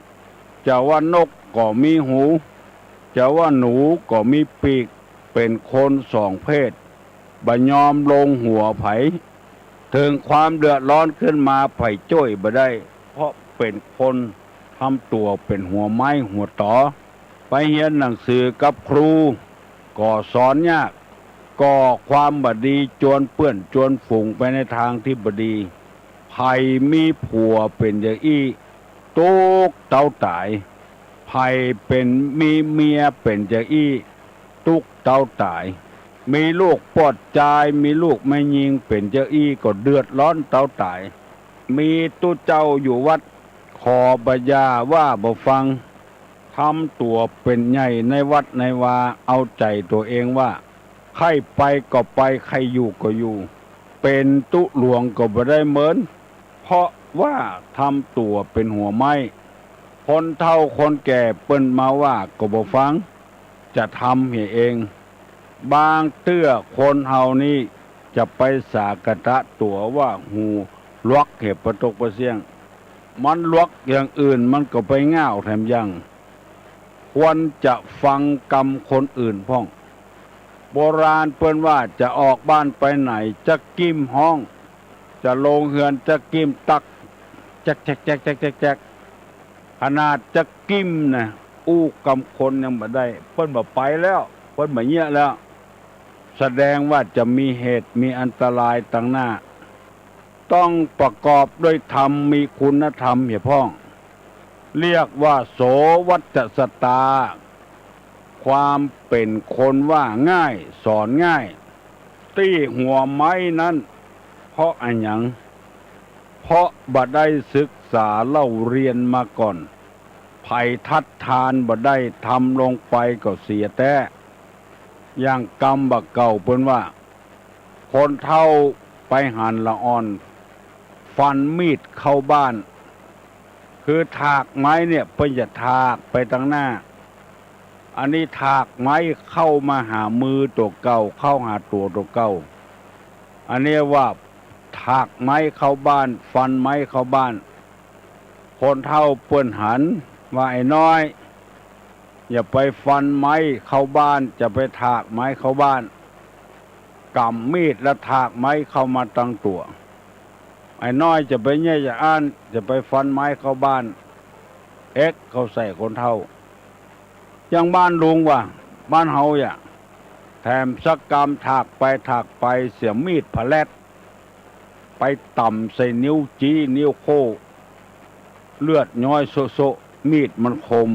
จะว่านกก็มีหู จะว่าหนูก็มีปีก เป๋นคนสองเพศ บ่ยอมลงหัวใผ เถิงความเดือดร้อนขึ้นมาใผจ้วยบ่ได้ เพราะเป๋นคนทำตั๋วเป๋นหัวไม้หัวต๋อ ไปเฮียนหนังสือกับครู ก็สอนยาก ก่อความบ่ดีจวนเปื้อนจวนฝูงไปในตางตี้บ่ดี ใผมีผัวเป๋นจาอี้ ตุ๊กเต้าต๋าย ใผเป๋น มีเมียเป๋นจาอี้ ตุ๊กเต้าต๋าย มีลูกป้อจาย มีลูกแม่ญิงเป๋นจาอี้ ก็เดือดร้อนเต้าต๋าย มีตุ๊เจ้าอยู่วัด ขอบ่หย่าว่าบ่ฟัง ทำตั๋วเป๋นใหญ่ในวัดในวา เอาใจ๋ตั๋วเองว่า ใค่ไปก็ไป ใค่อยู่ก็อยู่ เป๋นตุ๊หลวงก็บ่ได้เหมิน เพราะว่าทำตั๋วเป๋นหัวไม้ คนเฒ่าคนแก่เปิ้นมาว่าก็บ่ฟัง จะทำเหียเอง บางเตื้อคนเฮานี่จะไปสาคะตะตั๋วว่าหูหลวกเหียปะตกปะเสี้ยง มันหลวกอย่างอื่นมันก็ไปง่าวแถมยัง ควรจะฟังกำคนอื่นพ่อง โบราณเปิ้นว่าจะออกบ้านไปไหนจั๊กกิ้มฮ้อง จะลงเฮือนจั๊กกิ้มตั๊ก แจ๊กแจ๊กแจ๊กแจ๊กแจ๊กแจ๊ก ขนาดจั๊กกิ้มนะ อู้กำคนยังบ่ได้ เปิ้นบ่ไปแล้ว เปิ้นบ่เยียะแล้ว แสดงว่าจะมีเหตุมีอันตรายตังหน้า ต้องประกอบด้วยธรรม มีคุณธรรมเหียพ่อง เรียกว่าโสวัจจสตา ความเป๋นคนว่าง่าย สอนง่าย ตี้หัวไม้นั้น เพราะอะหยัง เพราะบ่ได้ศึกษาเล่าเรียนมาก่อน ใผทัดทานบ่ได้ ทำลงไปก็เสียแต๊ อย่างกำบ่าเก่าเปิ้นว่า คนเฒ่าไปหันละอ่อน ฟันมีดเข้าบ้าน คือถากไม้เนี่ยเปิ้นจะถากไปตังหน้า อันนี้ถากไม้เข้ามาหามือตั๋วเก่า เข้าหาตั๋วตั๋วเก่า อันนี้ว่าถากไม้เข้าบ้าน ฟันไม้เข้าบ้าน คนเฒ่าเปิ้นหันว่า ไอ้น้อย อย่าไปฟันไม้เข้าบ้าน จะไปถากไม้เข้าบ้าน ก๋ำมีดแล้วถากไม้เข้ามาตังตั๋ว ไอ้น้อยจะไปเยียะจะอั้น จะไปฟันไม้เข้าบ้าน เอ็กเข้าใส่คนเฒ่า ยังบ้านลุงวะ บ้านเฮาอย่า แถมสักกำ ถากไปถากไปเสียมีดผะแลด ไปต่ำใส่นิ้วจี้นิ้วโค้ เลือดย้อยโซะๆ มีดมันคม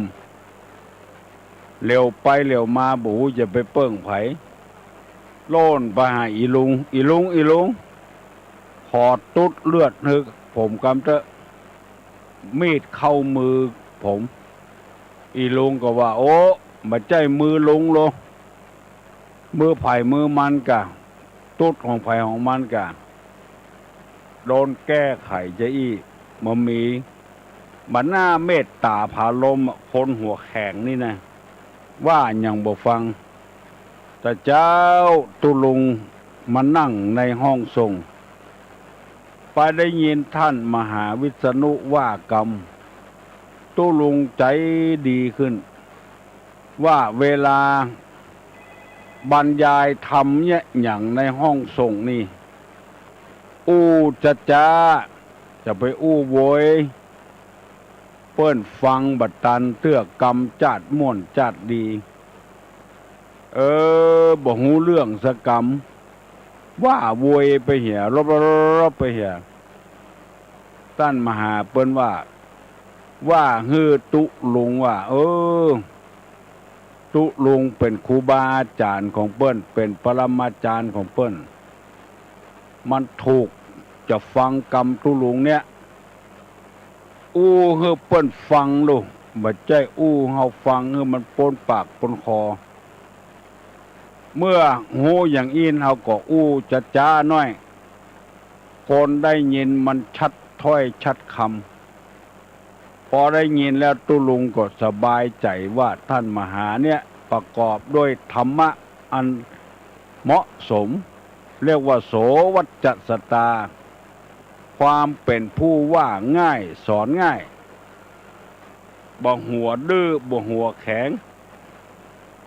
เหลียวไปเหลียวมาบ่ฮู้จะไปเปิ้งใผ โล่นไปหาอี่ลุง อี่ลุง อี่ลุง ขอตุ๊ดเลือดหื้อผมกำเต๊อะ มีดเข้ามือผม อี่ลุงก็ว่า โอ้ บ่ใจ้มือลุงโล มือใผมือมันก่ะ ตุ๊ดของใผของมันก่ะ โดนแก้ไขจะอี้ บ่มี บ่น่าเมตต๋าผาลมอะ คนหัวแข็งนี่นะ ว่าหยังบ่ฟัง แต่เจ๊าตุ๊ลุงมานั่งในห้องส่ง ไปได้ยินท่านมหาวิษณุว่ากำ ตุ๊ลุงใจ๋ดีขึ้น ว่าเวลาบรรยายธรรมเยียะหยังในห้องสงฆ์นี่ อู้จ๊าๆ จะไปอู้โวย เปิ้นฟังบ่ตันเตื้อ กำจาดม่วนจาดดี เออ บ่ฮู้เรื่องสักกำ ว่าโวยไปเหีย ลบๆๆไปเหีย ต้านมหาเปิ้นว่า ว่าหื้อตุ๊ลุงว่า เออ ตุ๊ลุงเป๋นครูบาอาจ๋ารย์ของเปิ้น เป๋นปรมาจ๋ารย์ของเปิ้น มันถูกจะฟังกำตุ๊ลุงเนี่ย อู้หื้อเปิ้นฟังลูก บ่ใจ้อู้เฮาฟังหื้อมันป๊นปากป๊นคอ เมื่อฮู้อย่างอี้เฮาก็อู้จ๊าๆ หน้อย คนได้ยินมันชัดถ้อยชัดกำ ปอได้ยินแล้วตุ๊ลุงก็สบายใจ๋ว่าต้านมหาเนี่ยประกอบด้วยธรรมะอันเหมาะสม เรียกว่าโสวัจจสตา ความเป๋นผู้ว่าง่ายสอนง่าย บ่หัวดื้อ บ่หัวแข็ง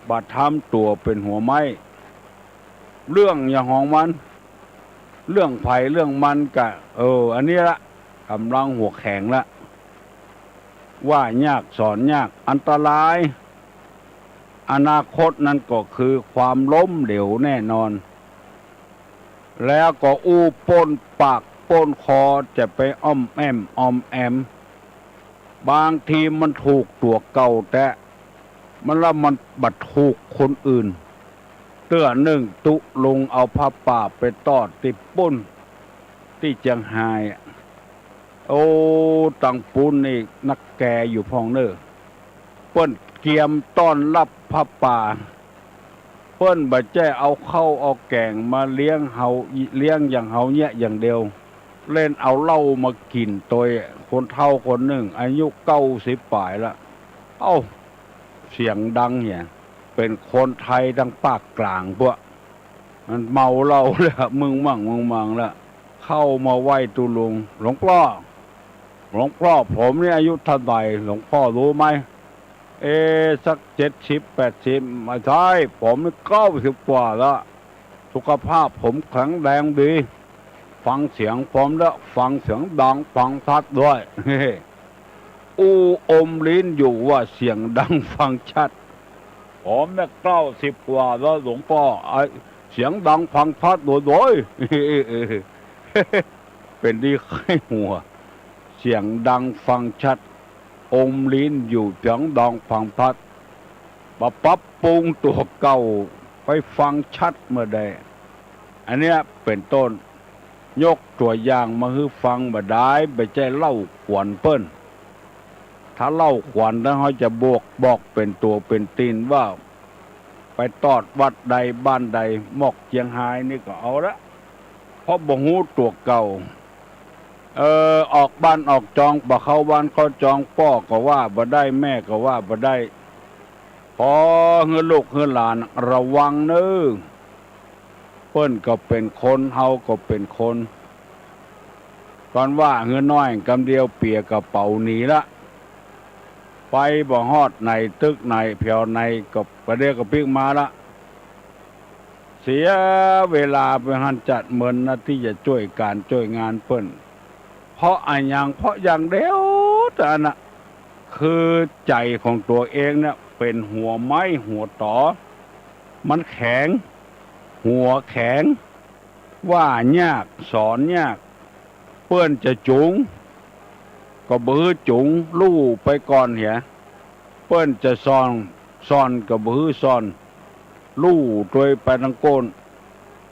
บ่ทำตั๋วเป๋นหัวไม้ เรื่องหยังของมัน เรื่องใผเรื่องมันกะ เออ อันนี้ละ ก่ำลังหัวแข็งละ ว่ายากสอนยาก อันตราย อนาคตนั้นก็คือความล้มเหลวแน่นอน แล้วก็อู้ป๊นปากป๊นคอ จะไปอ้อมแอ้มอ้อมแอม บางทีมันถูกตั๋วเก่าแต๊ มันละมันบ่ถูกคนอื่น เตื้อนึ่งตุ๊ลุงเอาผ้าป่าไปตอดตี้ปู๊น ตี้เจียงฮายอะ โอ้ ตังปู๊นนี่นักแกอยู่พ่องเน่อ เปิ้นเกียมต้อนฮับผ้าป่า เปิ้นบ่ใจ้เอาข้าวเอาแก๋งมาเลี้ยงเฮา เลี้ยงอย่างเฮาเนี่ยอย่างเดียว เล่นเอาเหล้ามากิ๋นตวย คนเฒ่าคนนึ่ง อายุเก้าสิบป๋ายละ เอ้า เสียงดังเหีย เป๋นคนไทยตางปากก๋ลางพวก มันเมาเหล้าแล้ว มึงมั่งมึงมังแล้ว เข้ามาไหว้ตุ๊ลุง หลวงป้อ หลวงป้อ ผมนี่อายุเท่าใด๋ หลวงป้อรู้ไหม เอ สักเจ็ดสิบแปดสิบ ไม่ใช่ ผมนี่เก้าสิบกว่าแล้ว สุขภาพผมแข็งแรงดี ฟังเสียงผมแล้ว ฟังเสียงดังฟังชัดด้วย อู้อมลิ้นอยู่ว่าเสียงดังฟังชัด ผมเนี่ยเก้าสิบกว่าแล้วหลวงป้อ ไอ้เสียงดังฟังชัดโดยๆ เป๋นดีใค่หัว เสียงดังฟังชัด อมลิ้นอยู่ เสียงดังฟังชัด บ่ปรับปรุงตั๋วเก่า ไปฟังชัดเมื่อใด อันเนี้ยเป๋นต้น ยกตั๋วอย่างมาหื้อฟังบ่ดาย บ่ใจ้เล่าขวัญเปิ้น ถ้าเล่าขวัญแล้วเฮาจะบอก บอกเป๋นตั๋วเป๋นตี๋นว่า ไปตอดวัดใดบ้านใด หมอกเจียงฮายนี่ก็เอาละ เพราะบ่ฮู้ตั๋วเก่า เออ ออกบ้านออกจอง บ่เข้าบ้านเข้าจอง ป้อก็ว่าบ่ได้ แม่ก็ว่าบ่ได้ ขอหื้อลูกหื้อหลานระวังเน่อ เปิ้นก็เป๋นคน เฮาก็เป๋นคน ก่อนว่าหื้อน้อยกำเดียวเปียกระเป๋าหนีละ ไปบ่ฮอดไหนตึกไหนแผวไหนก็กระเดียกระปิ๊กมาละ เสียเวลาไปหั้นจัดเมินนะ ตี้จะจ้วยก๋านจ้วยงานเปิ้น เพราะอะหยัง เพราะอย่างเดียวเต้านั้นนะ คือใจ๋ของตั๋วเองเนี่ยเป๋นหัวไม้หัวต๋อ มันแข็ง หัวแข็ง ว่ายากสอนยาก เปิ้นจะจุ๋งก็บ่หื้อจุ๋ง ลู่ไปก่อนเหีย เปิ้นจะซ่อน ซ่อนก็บ่หื้อซ่อน ลู่ตวยไปตังโก้น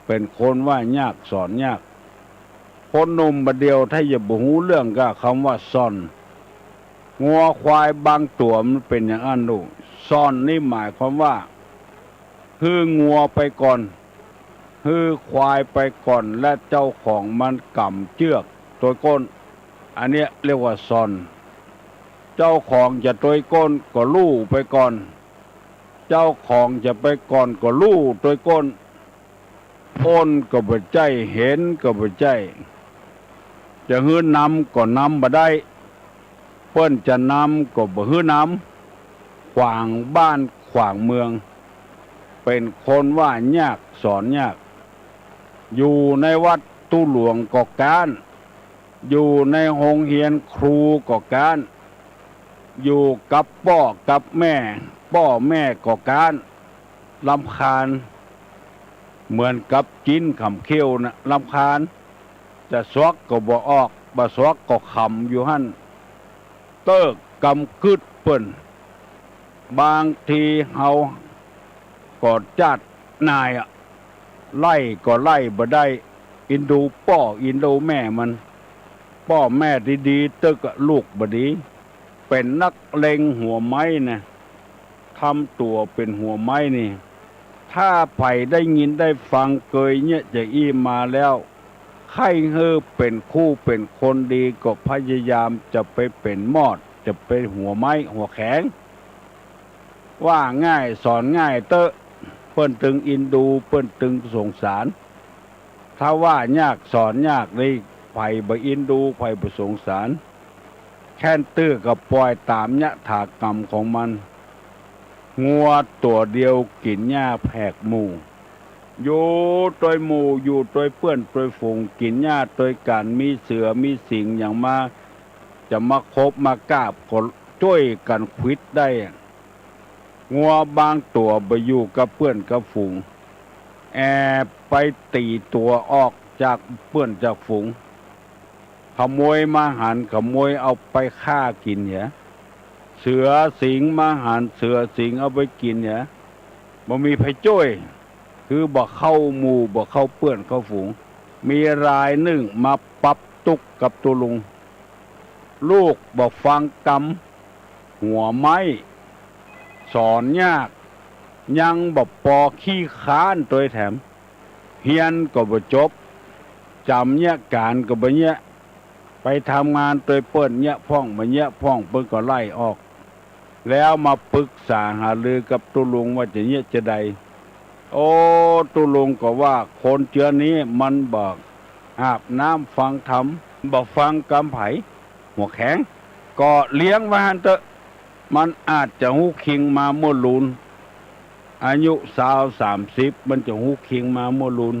เป๋นคนว่ายากสอนยาก คนหนุ่มบ่าเดี่ยวถ้าจะบ่ฮู้เรื่องก้า กำว่าซ่อน งัวควายบางตั๋วมันเป๋นอย่างอั้นลูก ซ่อนนี่หมายความว่า หื้องัวไปก่อน หื้อควายไปก่อน และเจ้าของมันก๋ำเจื้อกตวยโก้น อันเนี้ยเรียกว่าซ่อน เจ้าของจะตวยโก้นก็ลู่ไปก่อน เจ้าของจะไปก่อนก็ลู่ตวยโก้น อ้นก็บ่ใจ้ เห็นก็บ่ใจ้ จะหื้อนำก็นำบ่ได้ เปิ้นจะนำก็บ่หื้อนำ ขวางบ้าน ขวางเมือง เป๋นคนว่ายากสอนยาก อยู่ในวัดตุ๊หลวงก็ก๊าน อยู่ในโฮงเฮียนครูก็ก๊าน อยู่กับป้อกับแม่ ป้อแม่ก็ก๊าน รำคาญ เหมือนกับจิ๊นขำเขี้ยวนะ รำคาญ จะสวกก็บ่ออก บ่สวกก็ขำอยู่หั้น เต๊อะ กำกึ๊ดเปิ้น บางทีเฮาก็จ้าดนายอะ ไล่ก็ไล่บ่ได้ อินดูป้ออินดูแม่มัน ป้อแม่ดีๆ เต๊อะ ก็ลูกบ่ดี เป๋นนักเลงหัวไม้นะ ทำตั๋วเป๋นหัวไม้นี่ ถ้าใผได้ยินได้ฟังเกยเยียะจาอี้มาแล้ว ใค่หื้อเป๋นคู่เป๋นคนดีก็พยายามจะไปเป๋นมอด จะไปหัวไม้หัวแข็ง ว่าง่ายสอนง่ายเต๊อะ เปิ้นตึงอินดู เปิ้นตึงสงสาร ถ้าว่ายากสอนยากนี่ ใผบ่อินดู ใผบ่สงสาร แค่นตื้อก็ปล่อยต๋ามยถากรรมของมัน งัวตั๋วเดียวกิ๋นหญ้าแผกหมู่ อยู่ตวยหมู่ อยู่ตวยเปื้อนตวยฝูง กิ๋นหญ้าตวยกั๋น มีเสือมีสิงห์หยังมา จะมาคบมากาบก็จ้วยกั๋นขวิดได้ งัวบางตั๋วบ่อยู่กับเปื้อนกับฝูง แอบไปตี๋ตั๋วออกจากเปื้อนจากฝูง ขโมยมาหัน ขโมยเอาไปฆ่ากิ๋นเหีย เสือสิงห์มาหัน เสือสิงห์เอาไปกิ๋นเหีย บ่มีใผจ้วย คือบ่เข้าหมู่ บ่เข้าเปื้อนเข้าฝูง มีรายนึ่งมาปรับตุ๊กข์กับตุ๊ลุง ลูกบ่ฟังกำ หัวไม้ สอนยาก ยังบ่ปอ ขี้คร้านตวยแถม เฮียนก็บ่จบ จ๋ำเยียะก๋านก็บ่เยียะ ไปทำงานตวยเปิ้นเยียะพ่อง บ่เยียะพ่อง เปิ้นก็ไล่ออก แล้วมาปรึกษาหารือกับตุ๊ลุงว่าจะเยียะจาใด โอ้ ตุ๊ลุงก็ว่า คนเจื้อนี้มันบ่อาบน้ำฟังธรรม บ่ฟังกำใผ หัวแข็ง ก็เลี้ยงไว้หั้นเต๊อะ มันอาจจะฮู้คิงมาเมื่อลูน อายุซาวสามสิบ มันจะฮู้คิงมาเมื่อลูน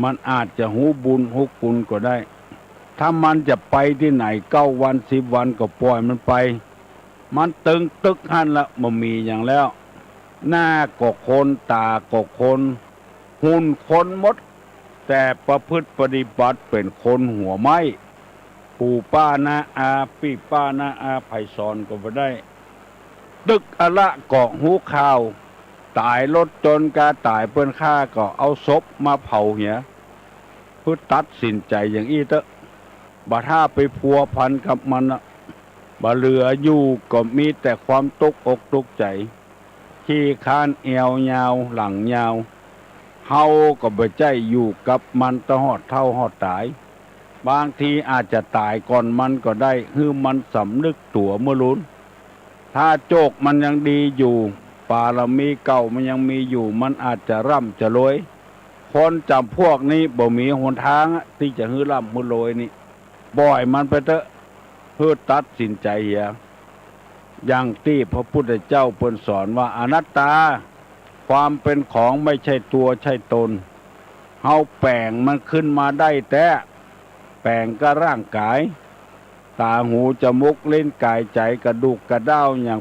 มันอาจจะฮู้บุญฮู้คุณก็ได้ ถ้ามันจะไปตี้ไหน เก้าวันสิบวันก็ปล่อยมันไป มันตึงตึกหั้นละ บ่มีหยังแล้ว หน้าก็คน ต๋าก็คน หุ่นคนหมด แต่ประพฤติปฏิบัติเป๋นคนหัวไม้ ปู่ป้าน้าอา ปี้ป้าน้าอา ใผสอนก็บ่ได้ ตึกอะละก็ฮู้ข่าว ต๋ายรถจนกาต๋ายเปิ้นฆ่าก็เอาศพมาเผาเหีย เพื่อตัดสินใจ๋อย่างอี้เต๊อะ บ่ถ้าไปพัวพันกับมันอะ บ่เหลืออยู่ก็มีแต่ความตุ๊กอกตุ๊กใจ๋ ขี้คร้านแอวยาวหลังยาว เฮาก็บ่ใจ้อยู่กับมันตะฮอดเฒ่าฮอดต๋าย บางทีอาจจะต๋ายก่อนมันก็ได้ หื้อมันสำนึกตั๋วเมื่อลูน ถ้าโจคมันยังดีอยู่ ปารมีเก่ามันยังมีอยู่ มันอาจจะร่ำจะรวย คนจ๋ำพวกนี้บ่มีหนทางอะ ตี้จะหื้อร่ำหื้อรวยนี่ ปล่อยมันไปเต๊อะ หื้อตัดสินใจ๋เหีย อย่างตี้พระพุทธเจ้าเปิ้นสอนว่าอนัตตา ความเป๋นของไม่ใช่ตัวใช่ตน เฮาแป๋งมันขึ้นมาได้แต๊ แป๋งก็ร่างก๋าย ต๋า หู จมูก ลิ้น ก๋าย ใจ๋ กระดูก กระด้าว อย่าง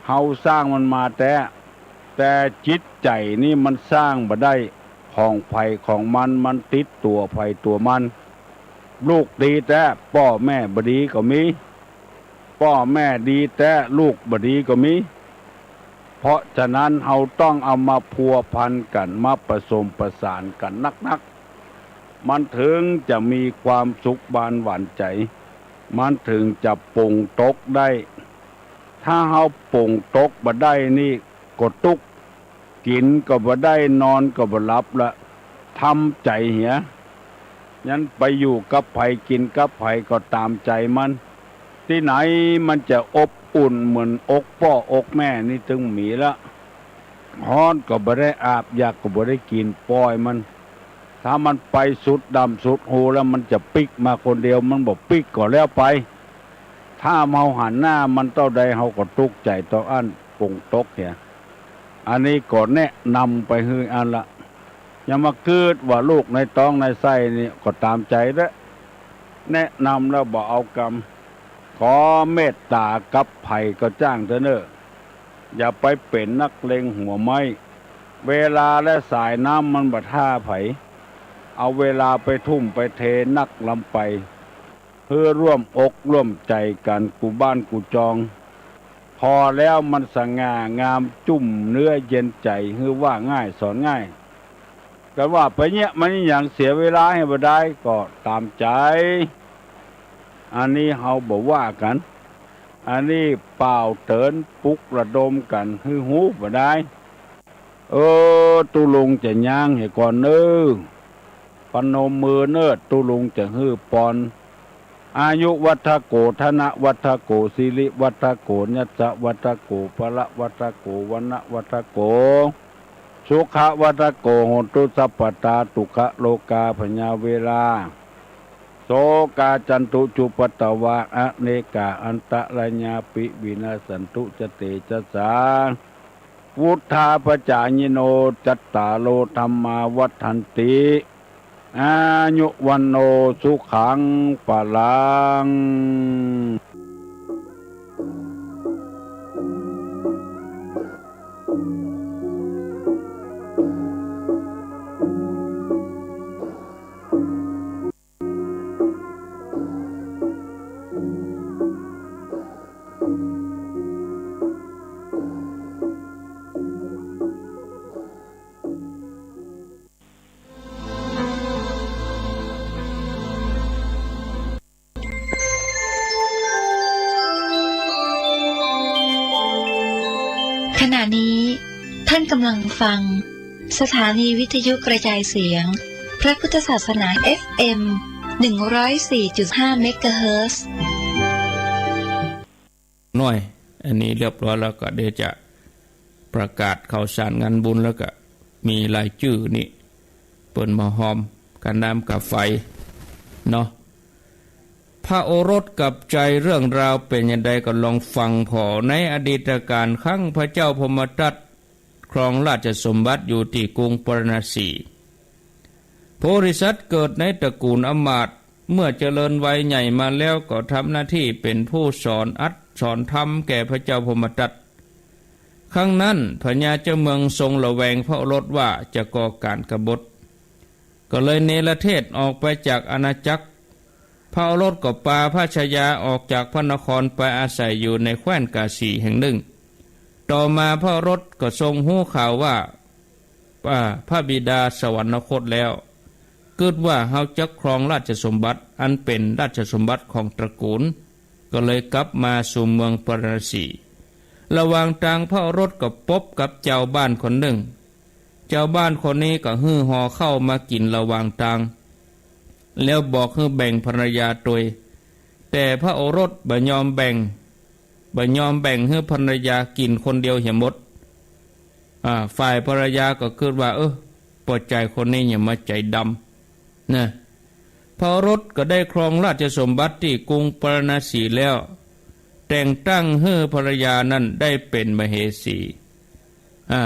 เฮาสร้างมันมาแต๊ แต่จิตใจ๋นี่มันสร้างบ่ได้ ของใผของมัน มันติดตั๋วใผตั๋วมัน ลูกดีแต๊ ป้อแม่บ่ดีก็มี ป้อแม่ดีแต๊ ลูกบ่ดีก็มี เพราะฉะนั้นเฮาต้องเอามาพัวพันกั๋น มาผสมประสานกั๋นนักๆ มันเถิงจะมีความสุขบานหวานใจ๋ มันเถิงจะป๋งตกได้ ถ้าเฮาป๋งตกบ่ได้นี่ก็ตุ๊กข์ กิ๋นก็บ่ได้ นอนก็บ่หลับละ ทำใจ๋เหีย ยันไปอยู่กับใผกิ๋นกับใผก็ต๋ามใจ๋มัน ตี้ไหนมันจะอบอุ่นเหมือนอกป้ออกแม่นี่เถิงมีละ ฮ้อนก็บ่ได้อาบ อยากก็บ่ได้กิ๋น ปล่อยมัน ถ้ามันไปสุดดำสุดฮูแล้วมันจะปิ๊กมาคนเดียว มันบ่ปิ๊กก็แล้วไป ถ้าเฮาหันหน้ามันเต้าใดเฮาก็ตุ๊กข์ใจ๋เต้าอั้น ป๋งตกเหีย อันนี้ก็แนะนำไปหื้ออั้นละ อย่ามากึ๊ดว่าลูกในต๊องในไส้นี่ก็ต๋ามใจ๋เต๊อะ แนะนำแล้วบ่เอากำ ขอเมตต๋ากับใผก็จ้างเต๊อะเน่อ อย่าไปเป๋นนักเลงหัวไม้ เวลาและสายน้ำมันบ่ถ้าใผ เอาเวลาไปทุ่มไปเทนักลำไป หื้อร่วมอกร่วมใจ๋กั๋นกู้บ้านกู้จอง ผ่อแล้วมันสง่างามจุ่มเนื้อเย็นใจ๋ หื้อว่าง่ายสอนง่าย กั๋นว่าไปเยียะมันหยังเสียเวลาหื้อบ่ดายก็ต๋ามใจ๋ อันนี้เฮาบ่ว่ากั๋น อันนี้ป่าวเตื๋อนปลุกระดมกั๋นหื้อฮู้บ่ดาย เออ ตุ๊ลุงจะย้างเหียก่อนเน่อ พนมมือเน่อ ตุ๊ลุงจะหื้อปอน อายุวัฑฒโก ธนวัฑฒโก สิริวัฑฒโก ยัสสะวัฑฒโก พละวัฑฒโก วรรณะวัฑฒโก สุขะวัฑฒโก โหนตุสัพพะตา สุขะโรคาพยาเวรา โสกาจันตุจุปัตตวา อเนกาอันตะรายาปิวินาสสันตุ จะเตจะสา วุฑฒาปจายิโน จัตตาโรธัมมา วัฑฒันติ อายุวัณโณ สุขัง พลัง ขณะนี้ท่านกำลังฟังสถานีวิทยุกระจายเสียงพระพุทธศาสนา เอฟเอ็ม หนึ่งร้อยสี่จุดห้า เมกะเฮิรตซ์ น้อย อันนี้เรียบร้อยแล้วก็เดี๋ยวจะประกาศข่าวสารงานบุญ แล้วก็มีรายจื้อนี่ เปิ้นมาฮอมกาน้ำกาไฟเนาะ พระโอรสกับใจ๋เรื่องราวเป๋นจะใดก็ลองฟังผ่อ ในอดีตกาลครั้งพระเจ้าพรหมทัต ครองราชสมบัติอยู่ตี้กรุงปาราณสี โพธิสัตว์เกิดในตระกูลอำมาตย์ เมื่อเจริญวัยใหญ่มาแล้วก็ทำหน้าตี้เป๋นผู้สอนอัตถ์สอนธรรมแก่พระเจ้าพรหมทัต ครั้งนั้นพญาเจ้าเมืองทรงระแวงพระโอรสว่าจะก่อก๋านกบฏ ก็เลยเนรเทศออกไปจากอาณาจักร พระโอรสก็ปาพระชายาออกจากพระนครไปอาศัยอยู่ในแคว้นกาสีแห่งนึ่ง ต่อมาพระโอรสก็ทรงฮู้ข่าวว่า อ่า พระบิดาสวรรคตแล้ว กึ๊ดว่าเฮาจักครองราชสมบัติอันเป๋นราชสมบัติของตระกูล ก็เลยกลับมาสู่เมืองปาราณสี ระหว่างตางพระโอรสก็ปบกับจาวบ้านคนนึ่ง จาวบ้านคนนี้ก็หื้อห่อข้าวมากิ๋นระหว่างตาง แล้วบอกหื้อแบ่งภรรยาตวย แต่พระโอรสบ่ยอมแบ่ง บ่ยอมแบ่งหื้อภรรยากิ๋นคนเดียวเหียหมด อ่า ฝ่ายภรรยาก็กึ๊ดว่า เออ ป้อจายคนนี้หยังมาใจ๋ดำ นะ พระโอรสก็ได้ครองราชสมบัติตี้กรุงปาราณสีแล้ว แต่งตั้งหื้อภรรยานั้นได้เป๋นมเหสี อ่า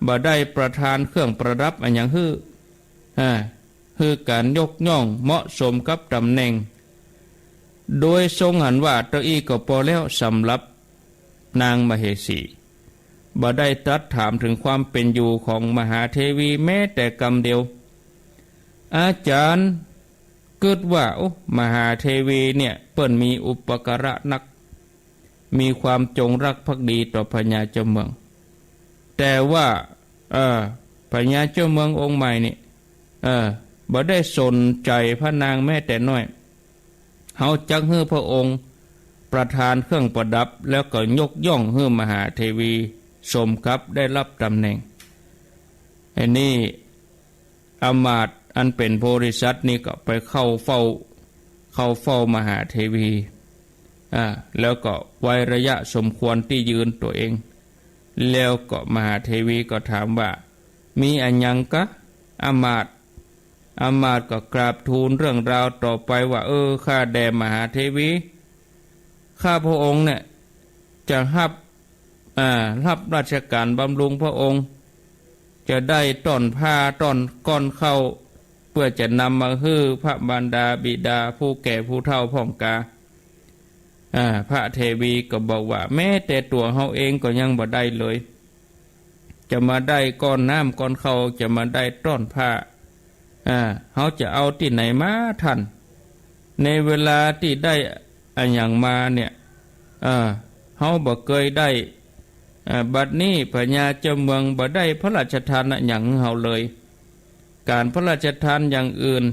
บ่ได้ประทานเครื่องประดับอะหยังหื้อ อ่า หื้อก๋านยกย่องเหมาะสมกับต๋ำแหน่ง โดยทรงหันว่าเต้าอี้ก็ปอแล้วสำหรับนางมเหสี บ่ได้ตรัสถามเถิงความเป๋นอยู่ของมหาเทวีแม้แต่กำเดียว อาจ๋ารย์กึ๊ดว่า โอ้ มหาเทวีเนี่ยเปิ้นมีอุปการะนัก มีความจงรักภักดีต่อพญาเจ้าเมือง แต่ว่า เออ พญาเจ้าเมืององค์ใหม่นี่ เออ บ่ได้สนใจ๋พระนางแม้แต่น้อย เฮาจักหื้อพระองค์ประทานเครื่องประดับ แล้วก็ยกย่องหื้อมหาเทวีสมกับได้รับต๋ำแหน่ง อันนี้ อำมาตย์อันเป๋นโพธิสัตว์นี่ก็ไปเข้าเฝ้า เข้าเฝ้ามหาเทวี อ่า แล้วก็ไว้ระยะสมควรตี้ยืนตั๋วเอง แล้วก็มหาเทวีก็ถามว่า มีอะหยังกา อำมาตย์ อำมาตย์ก็กราบทูลเรื่องราวต่อไปว่า เออ ข้าแด่มหาเทวี ข้าพระองค์เนี่ยจะฮับ อ่า ฮับราชก๋านบำรุงพระองค์ จะได้ต้อนผ้าต้อนก้อนข้าว เปื้อจะนำมาหื้อพระมารดาบิดาผู้แก่ผู้เฒ่าพ่องกา อ่า พระเทวีก็บอกว่า แม้แต่ตั๋วเฮาเองก็ยังบ่ได้เลย จะมาได้ก้อนน้ำก้อนข้าว จะมาได้ต้อนผ้า อ่า เฮาจะเอาตี้ไหนมาท่าน ในเวลาตี้ได้อะหยังมาเนี่ย อ่า เฮาบ่เกยได้ อ่า บัดนี้พญาเจ้าเมืองบ่ได้พระราชทานอะหยังหื้อเฮาเลย ก๋านพระราชทานอย่างอื่น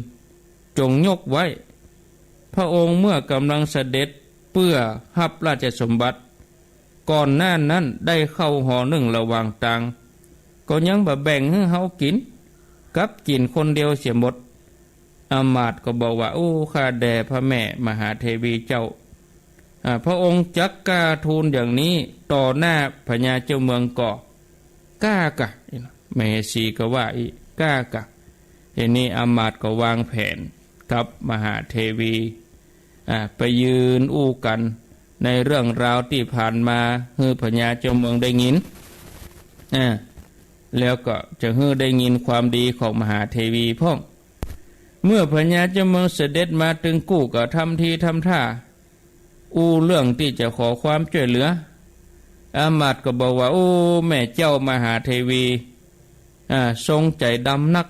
จงยกไว้ พระองค์เมื่อก่ำลังเสด็จเปื้อฮับราชสมบัติ ก่อนหน้านั้นได้เข้าหอนึ่งระหว่างตาง ก็ยังบ่แบ่งหื้อเฮากิ๋นกับกิ๋นคนเดียวเสียหมด อำมาตย์ก็บอกว่า โอ้ ข้าแด่พระแม่มหาเทวีเจ้า อ่า พระองค์จักกล้าทูลอย่างนี้ต่อหน้าพญาเจ้าเมืองก่อ กล้ากะ มเหสีก็ว่าอี้ กล้ากะ ทีนี้อำมาตย์ก็วางแผนกับมหาเทวี อ่า ไปยืนอู้กั๋นในเรื่องราวตี้ผ่านมา หื้อพญาเจ้าเมืองได้ยิน อ่า แล้วก็จะหื้อได้ยินความดีของมหาเทวีพ่อง เมื่อพญาเจ้าเมืองเสด็จมาตึงกู้ก็ทำทีทำท่า อู้เรื่องตี้จะขอความจ้วยเหลือ อำมาตย์ก็บอกว่า โอ้ แม่เจ้ามหาเทวี อ่า ทรงใจ๋ดำนัก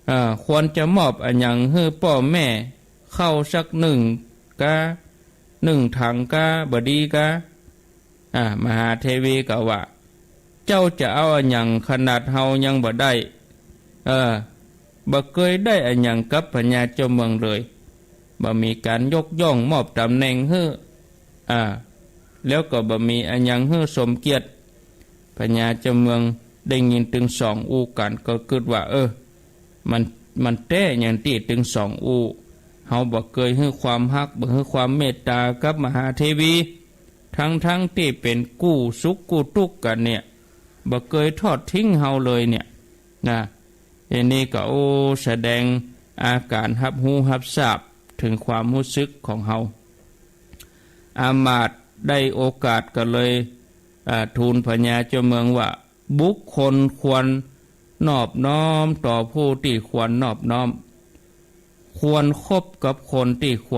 อ่า ควรจะมอบอะหยังหื้อป้อแม่ ข้าวสักนึ่งกา นึ่งถังกา บ่ดีกา อ่า มหาเทวีก็ว่า เจ้าจะเอาอะหยังขนาดเฮายังบ่ได้ เออ บ่เกยได้อะหยังกับพญาเจ้าเมืองเลย บ่มีก๋านยกย่องมอบต๋ำแหน่งหื้อ อ่า แล้วก็บ่มีอะหยังหื้อสมเกียรติ พญาเจ้าเมืองได้ยินตึงสองอู้กั๋นก็กึ๊ดว่า เออ มัน มันแต๊อย่างตี้ตึงสองอู้ เฮาบ่เกยหื้อความฮัก บ่หื้อความเมตต๋ากับมหาเทวี ทั้งๆ ตี้เป๋นกู้สุขกู้ตุ๊กกั๋นเนี่ย บ่เกยทอดทิ้งเฮาเลยเนี่ย นะ อันนี้ก็ โอ้ แสดงอาก๋านฮับฮู้ฮับซาบเถิงความฮู้สึกของเฮา อำมาตย์ได้โอกาสก็เลย อ่า ทูลพญาเจ้าเมืองว่า บุคคลควรนอบน้อมต่อผู้ตี้ควรนอบน้อม ควรคบกับคนตี้ควร